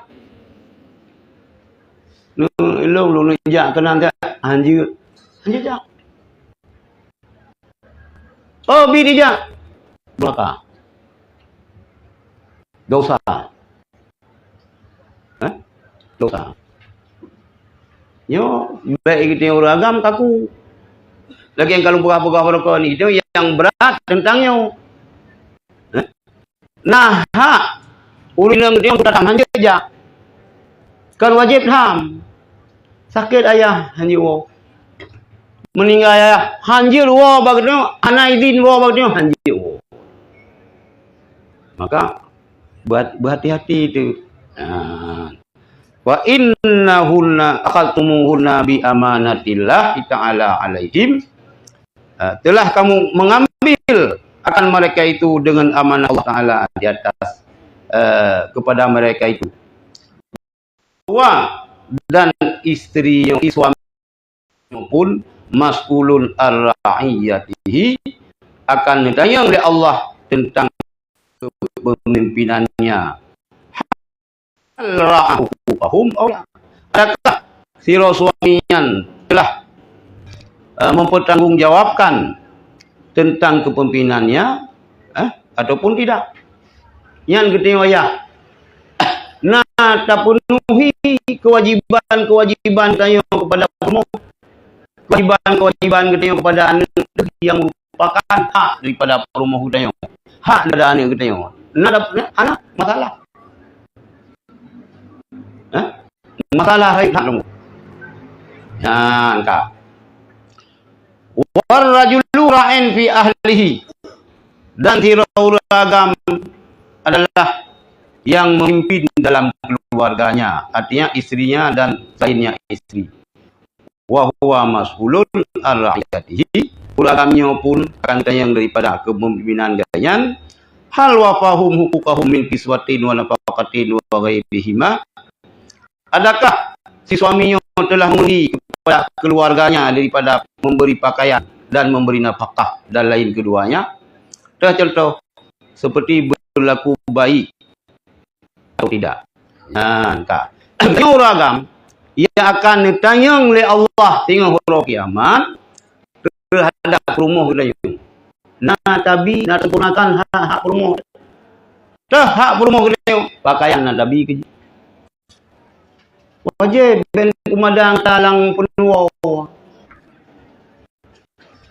Lôn, lôn jak keunan jak, hanjeuet. Hanjeuet jak. Oh, bi dijak. Belaka. Dosa. Hah? Dosa. Nyoe, bèk geutanyoe ureueng agam kaku. Lagèe nyang ka lôn peugah-peugah baroe nyoe, nyang brat teuntang nyoe. Hah? Na hak ureueng inong geutanyoe untuk datang, hanjeuet jak. Kon wajéb tham. Sakét ayah, hanjeuet woe. Meuninggai ayah, hanjeuet woe bak geutanyoe, hana idhin woe bak geutanyoe, hanjeuet woe. Maka, beuhat-, beuhati-hati tu. Ha. "Wa innahunna akhadtumuhunna bi amanatillahi ta'ala 'alaihim." Ah, telah kamu mengambil akan mereka itu dengan amanah Allah Ta'ala di atas, eh, kepada mereka itu. Wa, dan istri, suami pun, mas'ulun ar-ra'iyatihi, akan ditanyong lé Allah tentang kepemimpinannya. Hal ra'a huquqahum aw la? Adakah sidroe suami nyan telah, eh, mempertanggungjawabkan tentang kepemimpinannya, eh, ataupun tidak? Nyan geutanyoe ayah. Na tapenuhi kewajiban-kewajiban tanyoe kepada peurumoh, kewajiban-kewajiban geutanyoe kepada aneuk nyang merupakan hak daripada peurumoh geutanyoe, hak daripada aneuk geutanyoe. Na dap-, na, hana masalah. Hah? Masalah hai hak kamu. Nyan ka. "War rajulu ra'in fi ahlihi." Dan sidroe ureueng agam adalah yang memimpin dalam keluarganya, artinya istrinya dan selainnya istri. "Wa huwa mas'ulun an ra'iyatihi." Ureueng agam nyoe pun akan tanyong daripada kepemimpinan gobnyan. "Hal wafahum huquqahum min kiswatin wa nafaqatin wa ghairihima?" Adakah si suami nyoe telah memenuhi kepada keluarganya daripada memberi pakaian dan memberi nafkah dan lain keduanya? Teuh contoh, seperti berlaku baik atau tidak. Nyan ka. Nyoe ureueng agam, ia akan neutanyong lé Allah singoh uroe kiamat terhadap peurumoh geutanyoe. Na tabi, na sempurnakan hak-hak peurumoh. Teuh hak peurumoh geutanyoe, pakaian na tabi keu jih. Wajéb ben peumadang talang peunuwoe.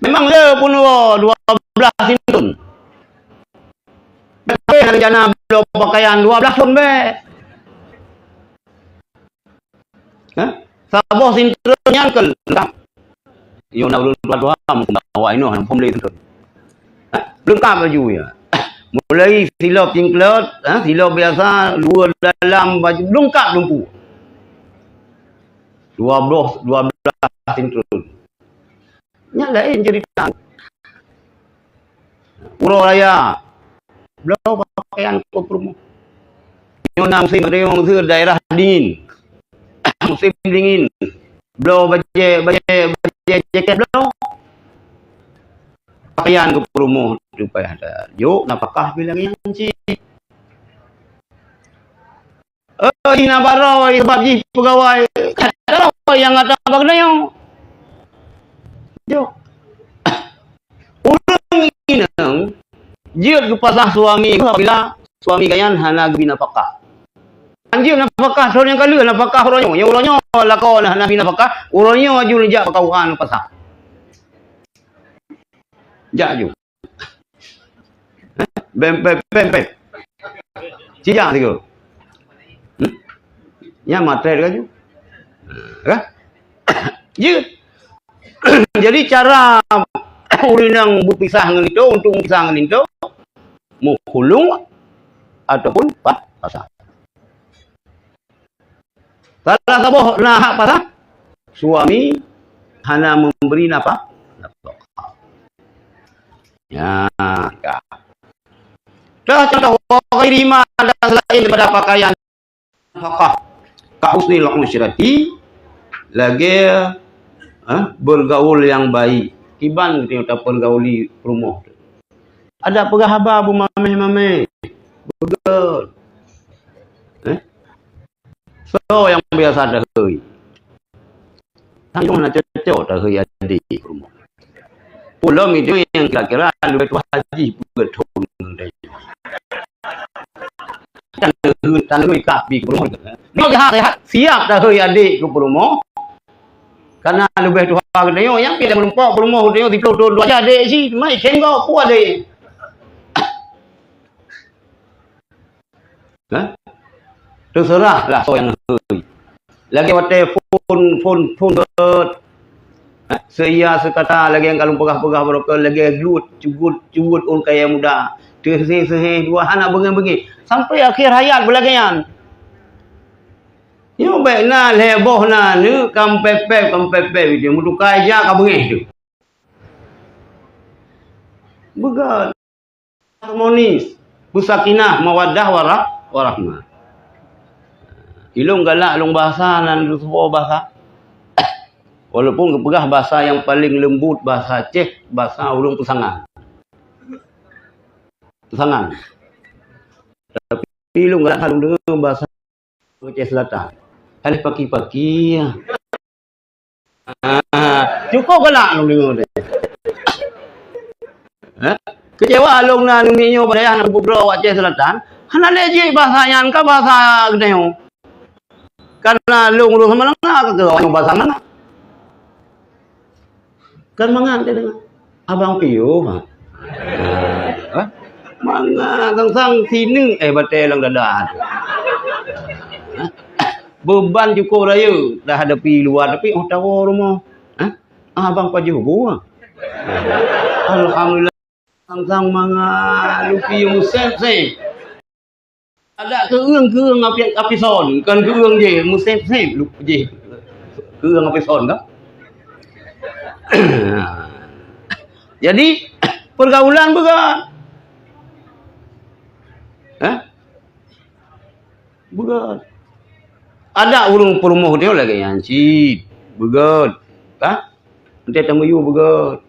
Memang le peunuwoe dua blaih sintrun. Tapi rencana bloe pakaian dua blaih thon bèk. Hah? Saboh sintrun nyan keu leungkap. Yo na ulôn tuha-tuha, muphom awak inoe, muphom lé sintrun. Hah? Leungkap laju ya. Mulai silop cingklot, ha, silop biasa, luwa dalam, baju leungkap lumpu. Dua blaih, dua blaih sintrun. Nyan laén cerita. Uroe raya, bloe pakaian keu peurumoh. Nyoe na musim, nyoe musim daerah dingin. Musim dingin. Bloe bajèe, bajèe, bajèe jakét bloe. Pakaian keu peurumoh tu payah that. Jok nafakah pih lagèe nyan cit. Eh, jih na baroe, sabab jih peugawai. Nyang gata bak geutanyoe. Jok. Ureueng inong jeuet geupasah suami apabila suami gobnyan hana geubri nafakah. Anjeut nafakah, soe nyang ka lheueh nafakah uroe nyoe. Nyang uroe nyoe lakoe na hana bri nafakah, uroe nyoe aju neujak bak K U A neupasah. Jak aju. Bem, bem, bem, bem. Cijak sigoe. Hmm? Nyan maté laju. Kan? Jeuet. Jadi cara ureueng inong beupisah ngon linto, untuk beupisah ngon linto, meukhulung ataupun pa-, pasah. Salah saboh na hak pasah, suami hana memberi nafkah. Nafkah. Ya, ka. Dah contoh, wa ghairihima, dan selain daripada pakaian nafkah. Ka husnil usyrati, lagèe, eh, bergaul yang baik. Kiban geutanyoe tapeurgauli peurumoh. Adak peugah haba beumaméh-maméh. Beugét. Eh? Soe nyang biasa tahôi? Tanyoe na cocok tahôi adik rumoh. Ulôn itu nyang kira-kira leubeh tuha jih beugét thôn ngon tanyoe. Taneuh, taneuh ka pi keu peurumoh. Nyoe sehat-sehat, siap tahôi adék keu peurumoh. Karena leubeh tuha geutanyoe, nyang pi lam rumpok peurumoh geutanyoe siplôh thôn dua adék jih, mai khen gob peue adék. Hah? Teuseurah lah soe nyang hôi. Lagèe watèe phôn, phôn, phôn gèt. Hah? Seuia seukata lagèe nyang ka lôn peugah-peugah baroe keu lagèe gluet, cugut, cugut ôn kayèe muda. Teuhé-seuhé dua hana beungèh-beungèh. Sampai akhé hayat beulagèe nyan. Nyoe bèk na lhèe boh na neuk kam pèp-pèp, kam pèp-pèp, meutuka ija ka beungèh teuh. Beugèt. Harmonis, beusakinah, mawaddah, warah-, warahmah. Ilôn galak lôn bahasa nan lôn saboh bahasa. Walaupun geupeugah bahasa nyang paleng leumbut, bahasa Aceh, bahasa ulôn peusangan. Peusangan. Tapi lôn galak lôn deungö bahasa Aceh Selatan. Hana paki-paki. Ah, cukup galak lôn deungö deh. Eh? Keucewa lôn na neumi nyoe padahai na publoe Aceh Selatan. Hana lé jih bahasa nyan ka bahasa geutanyoe. Karena lôn ureueng Samalanga ka keu bahasa Samalanga. Kan mangat teudeungoe. Abang piôh, ha. Ha? Mangat sang-sang sineuk, eh, batèe lam dada. Ha? Beuban cukôp rayeuk dah hadapi luwa, tapi 'oh tawoe rumoh. Ha? Abang pajoh buah. Alhamdulillah, sang-sang mangat, lôn piôh sép-sép. Adak keueung-keueung api, api son, kon keueung jih, meusép-sép lu-, jih. Keueung api son kan? Jadi, pergaulan beugèt. Hah? Beugèt. Adak ureueng peurumoh nyoe lagèe nyan cit. Beugèt. Hah? Enteuk tamuyue beugèt.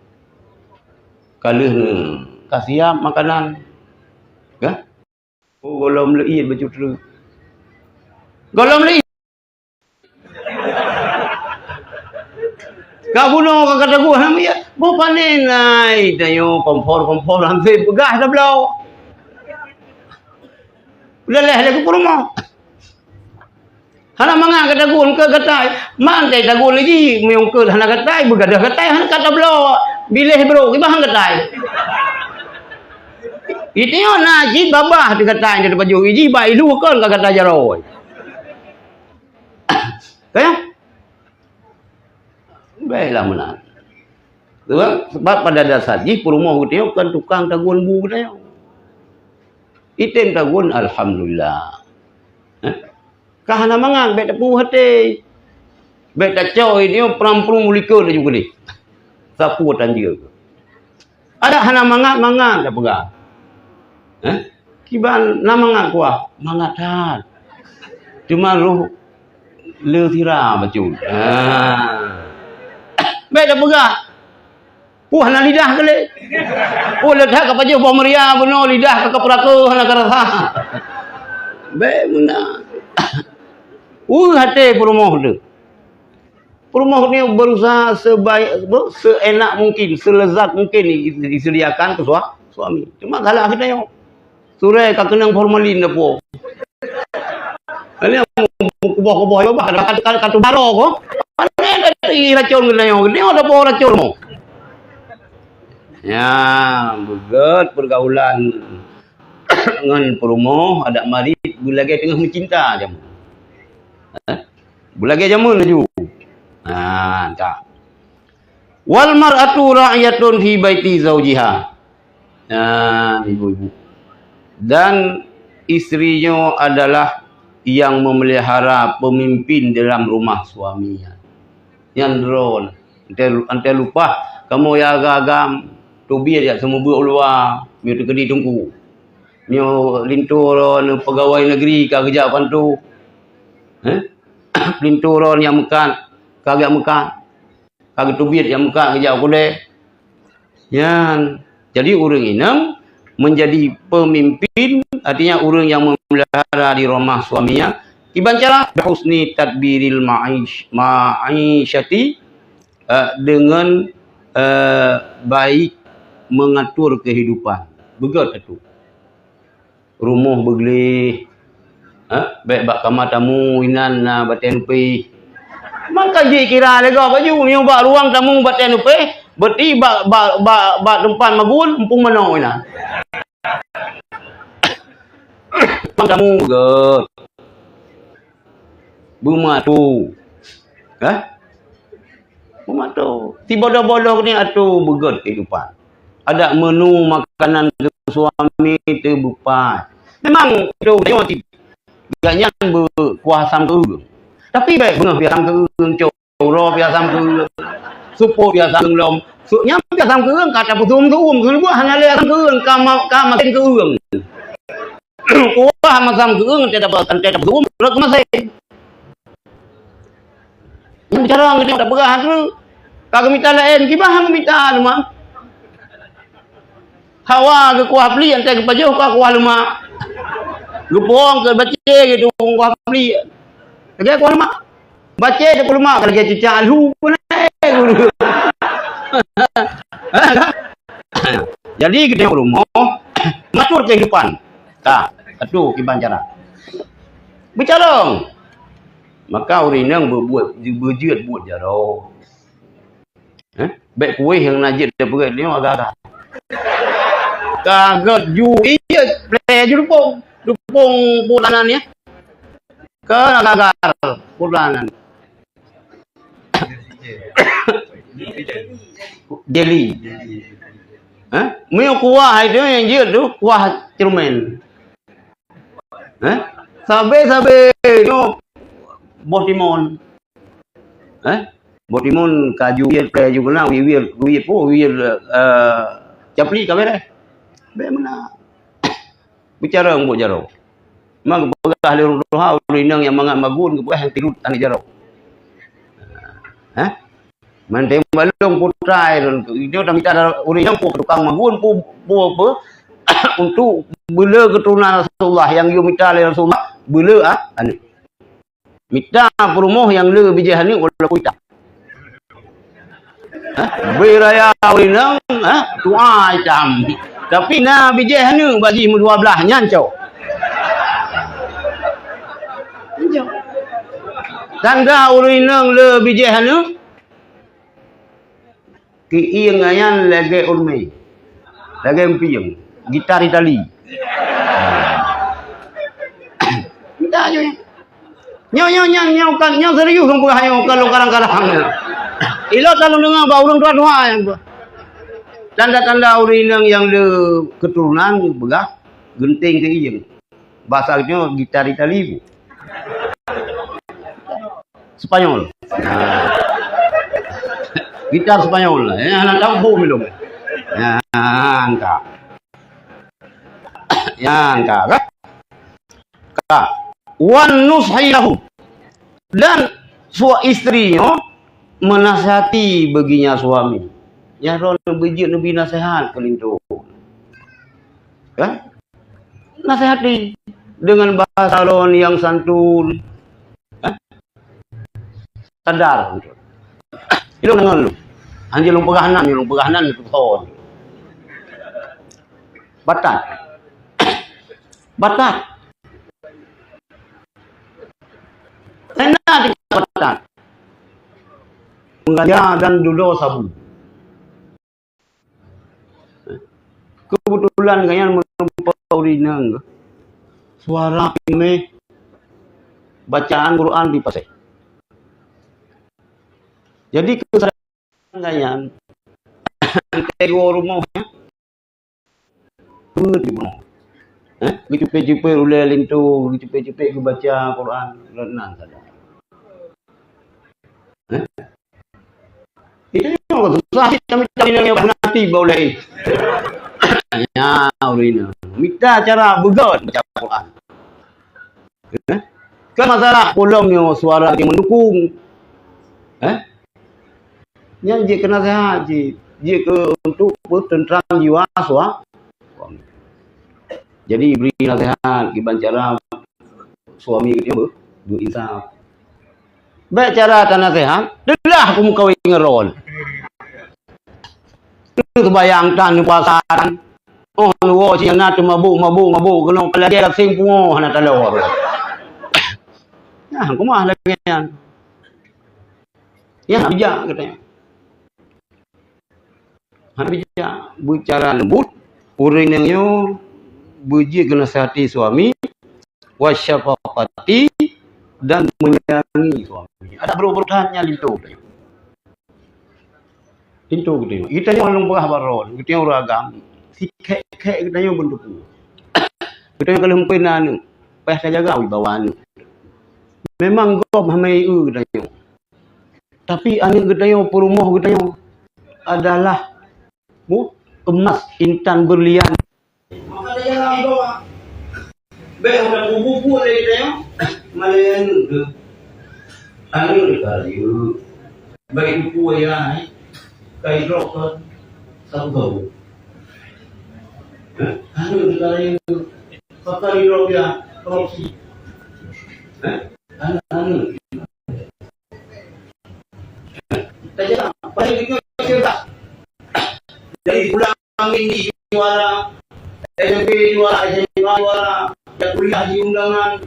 Ka lheueh neu-, ka siap makanan. Hah? Oh, gohlom leuiet bacut treuk. Gohlom leuiet. Ka bunoe ka, ka taguh hana meuiet. Boh panen ai, tanyoe kompor-kompor hampir peugah tabloe. Udah leh lé keu peurumoh. Hana mangat ka tagun keu gatai. Man tai tagun lé jih, meunyoe keu hana gatai, beugadoh gatai, hana ka tabloe. Biléh brok, kiban gatai. Itu nyoe na jih babah di gatai, di pajoh jih, ba ilu kon ka gatai jaroe. Kaya? Baiklah meunan. Sebab, sebab pada dasar jih peurumoh geutanyoe kon tukang tagun bu geutanyoe. Item tagun, alhamdulillah. Eh? Ka hana mangat, bèk tapeue até. Bèk tacok, ini pram-prum likot laju keudeh. Sapeue tanjeueng. Adak hana mangat-mangat tapeugah. Eh? Kiban na mangat kuah? Mangat that. Cuma roh le sira bacut. Ha. Bèk tapeugah. Puh hana lidah keu lé. Puh le that ka pajoh boh meuria bunoe lidah ka, ka peuraka hana ka rasa. Bèk meunan. Uh, até peurumoh tu. Peurumoh ni berusaha sebaik, apa, seenak mungkin, selezat mungkin di-, disediakan ke sua-, suami. Cuma galak geutanyoe. Surée ka keunong formalin dah po. Ini kuboh-kuboh ya bah, ka, ka, ka, ka tu baro ko. Mana ada racun geutanyoe? Geutanyoe ada po racun mo. Ya, beugét pergaulan ngon peurumoh, adak marit beulagée teungoh meucinta jameun. Eh? Beulagée jameun laju. Ha, entah. "Wal mar'atu ra'iyatun fi baiti zaujiha." Nah, ibu-ibu. Dan istri nyoe adalah yang memelihara pemimpin dalam rumah suaminya. Nyan droe. Ante, ante lupah, kamoe ya agam-agam, teubiet jak seumeubeuet u luwa, miyueb teukeudi teungku. Nyoe linto droe pegawai negeri ka geujak pantu. Eh? Linto droe nyang meukat, ka geujak meukat. Ka geuteubiet nyang meukat geujak u keudée. Nyan. Jadi ureuëng inong menjadi pemimpin, artinya ureuëng yang memelihara di rumah suaminya. Kiban cara? Bihusni tadbiril ma'ish-, ma'isyati, eh, dengan, eh, baik mengatur kehidupan. Beugét atu. Rumoh beugleh, Ha? Bèk bak kama tamu inan na batèe nupèh. Maka jikira lé gob baju, meunyoe bak ruang tamu batèe nupèh, berarti bak, bak, bak, bak teumpat magun, muphom manoe inan. Ruang tamu beugèt. Beumato. Ha? Beumato. Sibodoh-bodoh ni atô beugèt keuhidupan. Adak menu makanan keu suami teubeupat. Memang itu nyoe ti. Gobnyan beukuah asam keueung. Tapi bèk beungoh pih asam keueung, cok uroe pih asam keueung. Supôt pih asam keueung lom. Su-, nyan pih asam keueung ka tapeusuum-suum, keuneuk buah hana lé asam keueung, ka ma-, ka masen keueung. Kuah masam keueung, teuh tapeu-, teuh tapeusuum, rot keumasen. Nyan bicara ngon geupeugah tu. Ka geumita laén, kiban han geumita leumah. Hawa geukuah pliek, teuh geupajoh ka kuah leumah. Geupuwong keu bacé gitu kuah pliek. Lagèe kuah leumah. Bacé teuh kuah leumah, ka lagèe cicak lhu pun. Jadi kita rumoh, mengatur kehidupan. Ka, atu kiban cara. Beucalông. Maka ureueng inong beubuet, beujeuet buet jaroe. Eh? Bèk kuéh nyang na jeuet dipeugèt nyoe agak-agak. Ka gèt ju, iya, plè ju lupông. Lupông pulanan ya. Ka agak-agak pulanan. Jeli. Eh? Meunyoe kuah itu nyang jeuet tu, kuah ceureumen. Eh? Sabé-sabé nyoe boh timon. Eh? Boh timon ka ju wiet, ka ju keunan, wiet, wiet, wiet, oh, wiet, eh, capli ka beres. Bèk meunan. Bicara buet jaroe. Memang geupeugah lé ureueng tuha, ureueng inong nyang mangat magun, geupeugah nyang tilut aneuk jaroe. Eh? Mantong balong putai lôn tu. Itu dah mita ureueng nyang pu tukang magun pu, pu apa? Untuk bela keturunan Rasulullah yang you mita lé Rasulullah, bela ah, aneuk. Mita peurumoh nyang le bijéh aneuk walaupun itam. Ha? Beri raya ureueng inong, ha? Tua itam. Tapi na bijéh aneuk bagi meudua blaih nyan cok. Tanda ureueng inong le bijéh aneuk. Keuieng nyan lagèe ureueng mè. Lagèe empieng. Gitar Itali. Nyoe, nyoe, nyoe, nyoe, nyoe kan, nyoe serius lôn peugah nyoe, bukan lôn karang-karang. Ilot lalu deungoe bak ureueng tuha-tuha nyang peugah. Tanda-tanda ureueng inong nyang le keturunan peugah geunteng keuieng. Bahasa geutanyoe gitar Itali bu. Spanyol. Gitar Spanyol. Ya, hana tahu bom ilong. Ya, angka. Ya, angka, kan? Ka. Wan nushi lahum. Dan sua-, istri nyoe menasihati baginya suami. Nyan droe beujeuet neubi nasihat keu linto. Kan? Nasihati dengan bahasa lôn nyang santun. Hah? Sadar. Ilôn deungon lôn. Hanjeuet lôn peugah nan, lôn peugah nan, lôn peugah nan. Batat. Batat. Hana tinggai batat. Menggaja dan dudoe sabu. Keubeutulan gobnyan meureumpok ureueng inong, suara peumeumeh, bacaan Quran pih paséh. Jadi, keusadaran gobnyan, teungoh rumoh, peuet di bunoe. Eh, geucupet-cupet ulèe linto, geucupet-cupet geubaca Quran, lôn nan saja. Eh? Itu nyoe susah cit kami, kami nyang beunati bak ulèe. Ya, ureueng inong. Mita cara beugèt baca Quran. Eh? Kan masalah polong nyoe suara nyang mendukung. Eh? Nyan jeuet keu naseuhat cit. Jeuet keu untuk peuteuntrang jiwa sua-, suami. Jadi bri naseuhat kiban cara suami geutanyoe beu-, beuinsaf. Bèk cara tanaseuhat, deulah kumeukawen ngon droe. Neuseumayang tan, neupuasa tan. Oh, neuwoe cit na teumabôk, mabôk, mabôk, keunoe lagèe gaseng pungoh hana taloe. Ah, kumaha lagèe nyan. Nyan hana bijak geutanyoe. Hana bijak, beucara leumbut, ureueng inong nyoe beujeuet geunasihati suami, wa syafaqati, dan menyayangi suami. Adak brok-brok that nyan linto geutanyoe. Linto geutanyoe. Geutanyoe ureueng peugah baroe, geutanyoe ureueng agam. Sikhèk-khèk geutanyoe beuneuteupeu. Geutanyoe ka lheueh meukeue na aneuk, payah tajaga wibawa aneuk. Memang gob hana eu geutanyoe. Tapi aneuk geutanyoe, peurumoh geutanyoe adalah mu-, emas intan berlian. Maka dia jalan bawa. Baik udah bubu-bubu lagi geutanyoe, malah aneuk tu. Aneuk dia kaya. Baik buku ayah ni, kai doktor, sabu-sabu. Hah? Aneuk dia kaya. Pakai drop ya, korupsi. Hah? Aneuk-aneuk. Tajak, paling itu cerdas. Jadi pulang ini juara, S M P juara, S M A juara, ya kuliah di undangan.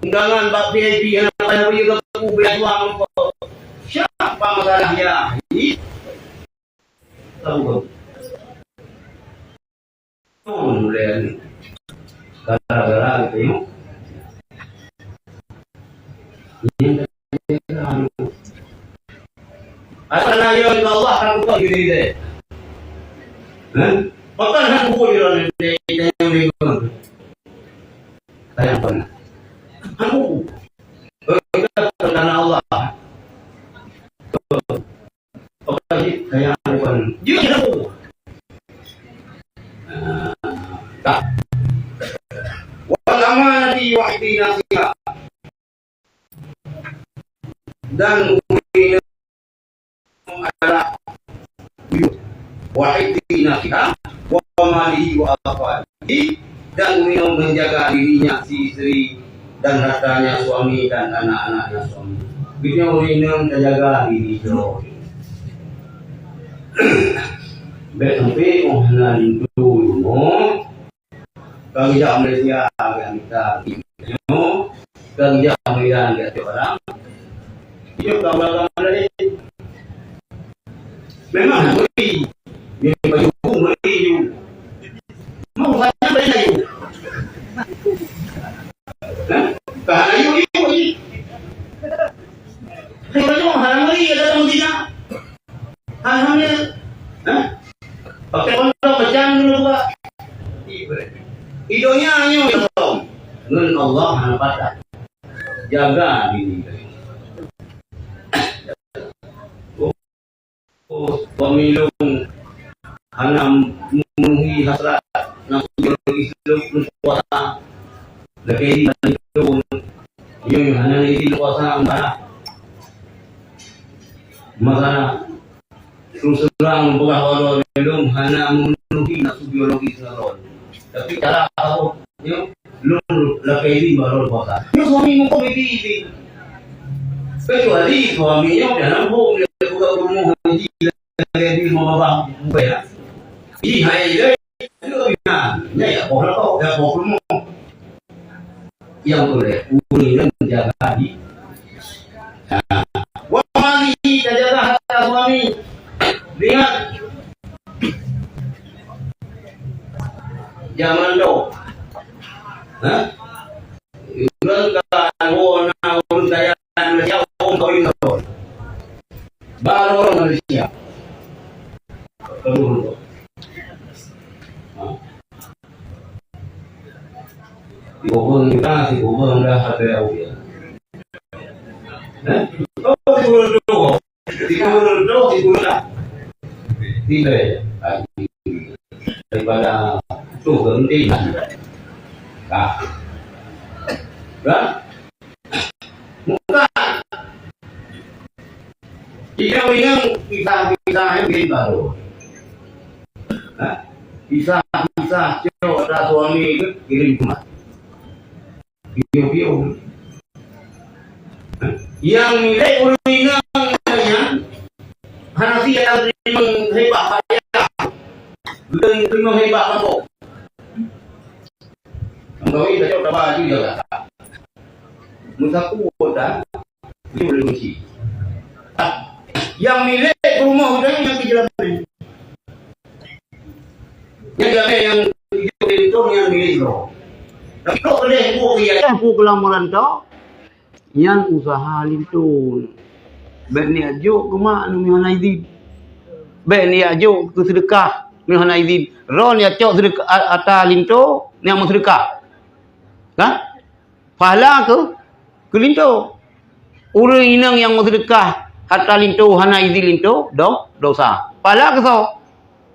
Undangan bak V I P, hana payah beli ke buku, beli juang. Siapa masalah ya? Tahu. Gara-gara geutanyoe. Apa na yo Allah kan bukan diri deh. Kan? Bukan hak buku di dalam deh, deh, deh. Sayang pernah. Hak buku. Bukan karena Allah. Apa sih? Sayang bukan. Dia hak buku. Ah, tak. Wal amanati wa hifdhi nafsiha. Dan adalah wa hifdhi nafsiha wa malihi wa atharihi, dan ureueng menjaga dirinya, si isteri, dan hartanya suami dan anak-anaknya suami. Geutanyoe ureueng tajaga diri droe. Bèk sampai oh hana linto rumoh, Ka geujak Malaysia, ka mita nyoe, ka geujak Medan, ka cok barang. Hidup ka ureueng agama laén. Memang meuri. Nyoe baju meuri nyoe. Mau banyak baju. Hah? Ka hana yue, yue, yue. Hai, baju hana meuri, ada dalam zina. Alhamdulillah. Hah? Pakai kondom macam dulu buat. Idonya nyoe kondom. Ngon Allah hana patah. Jaga diri. Oh, pemilu hana memenuhi hasrat nafsu biologis lôn puasa. Lagèe di Bandung. Nyoe hana izin puasa, masalah. Masalah. Terus terang, peugah bak droe lôn hana memenuhi nafsu biologis droe. Tapi cara aku, nyoe, lôn lakèe izin bak droe puasa. Nyoe suami muphom izin. Kecuali suami nyoe dalam hom, dia peugah rumoh haji, lakèe izin bak babah, bukan, ya. Ih, hai, hai. Nyan, nyan ya, poh lakoe, ya, poh peurumoh. Nyang tuléh, ureueng nyang jaga di-, nah, wa malihi, tajaga harta suami. Ingat. Jaman dong. Hah? Ureueng ka woe na ureueng kaya Malaysia, ureueng kawin lôn. Baru ureueng Malaysia. Kedua. Ha? Di ureueng kita, di ureueng dah ada yang dia. Eh? Oh, di ureueng tu. Di ureueng tu, di ureueng dah. Tidak. Daripada tu berhenti. Nah. Kan? Bukan. Jika ingat kisah-kisah yang lain baru. Ha? Kisah-kisah cok dah suami ke kirim ke mak. Piu-piu. Ha? Yang milék ureueng inong nyan hana siat teurimong hebat payah. Bukan teurimong hebat mabok. Mengkawin tak cok dah baju jaga. Meusapeue tan, di ureueng miskin. Nyang milék rumoh geutanyoe nyang keu jalan. Nyang jalan nyang keu jalan nyang milék droe. Tapi kok keudeh buet keu jalan, buet keu lam rantau, nyan useuha linto. Bèk neujak jok keu mak neumeuhana izin. Bèk neujak jok keu seudeukah neumeuhana izin. Droeneuh nyang cok seudeukah, a-, ata linto, nyang meuseudeukah. Kan? Pahala keu, keu linto. Ureueng inong nyang meuseudeukah ata linto hana izin linto, do-, dosa. Pahala keu soe?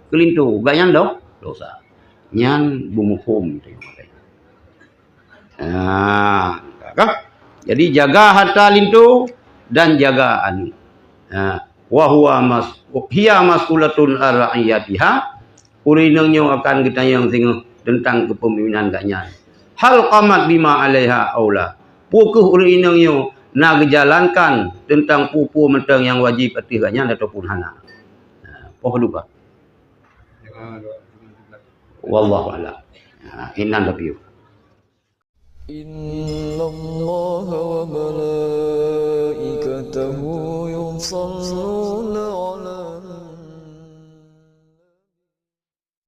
Keu linto. Gobnyan do-, dosa. Nyan beumuphom teuh. Ah, ka? Jadi jaga harta linto dan jaga aneuk. Ah, wa huwa mas-, hiya mas'ulatun an ra'iyatiha. Ureueng inong nyoe akan geutanyong singoh teuntang keupeumimpénan gobnyan. Hal qamat bima 'alaiha aula. Peu kheueh ureueng inong nyoe na geujalankan teuntang peue-peue mantong nyang wajéb ateueh gobnyan ataupun hana. Nah, poh duka. Wallahu a'lam. Nah, inan tapi. إن الله وملائكته يصلون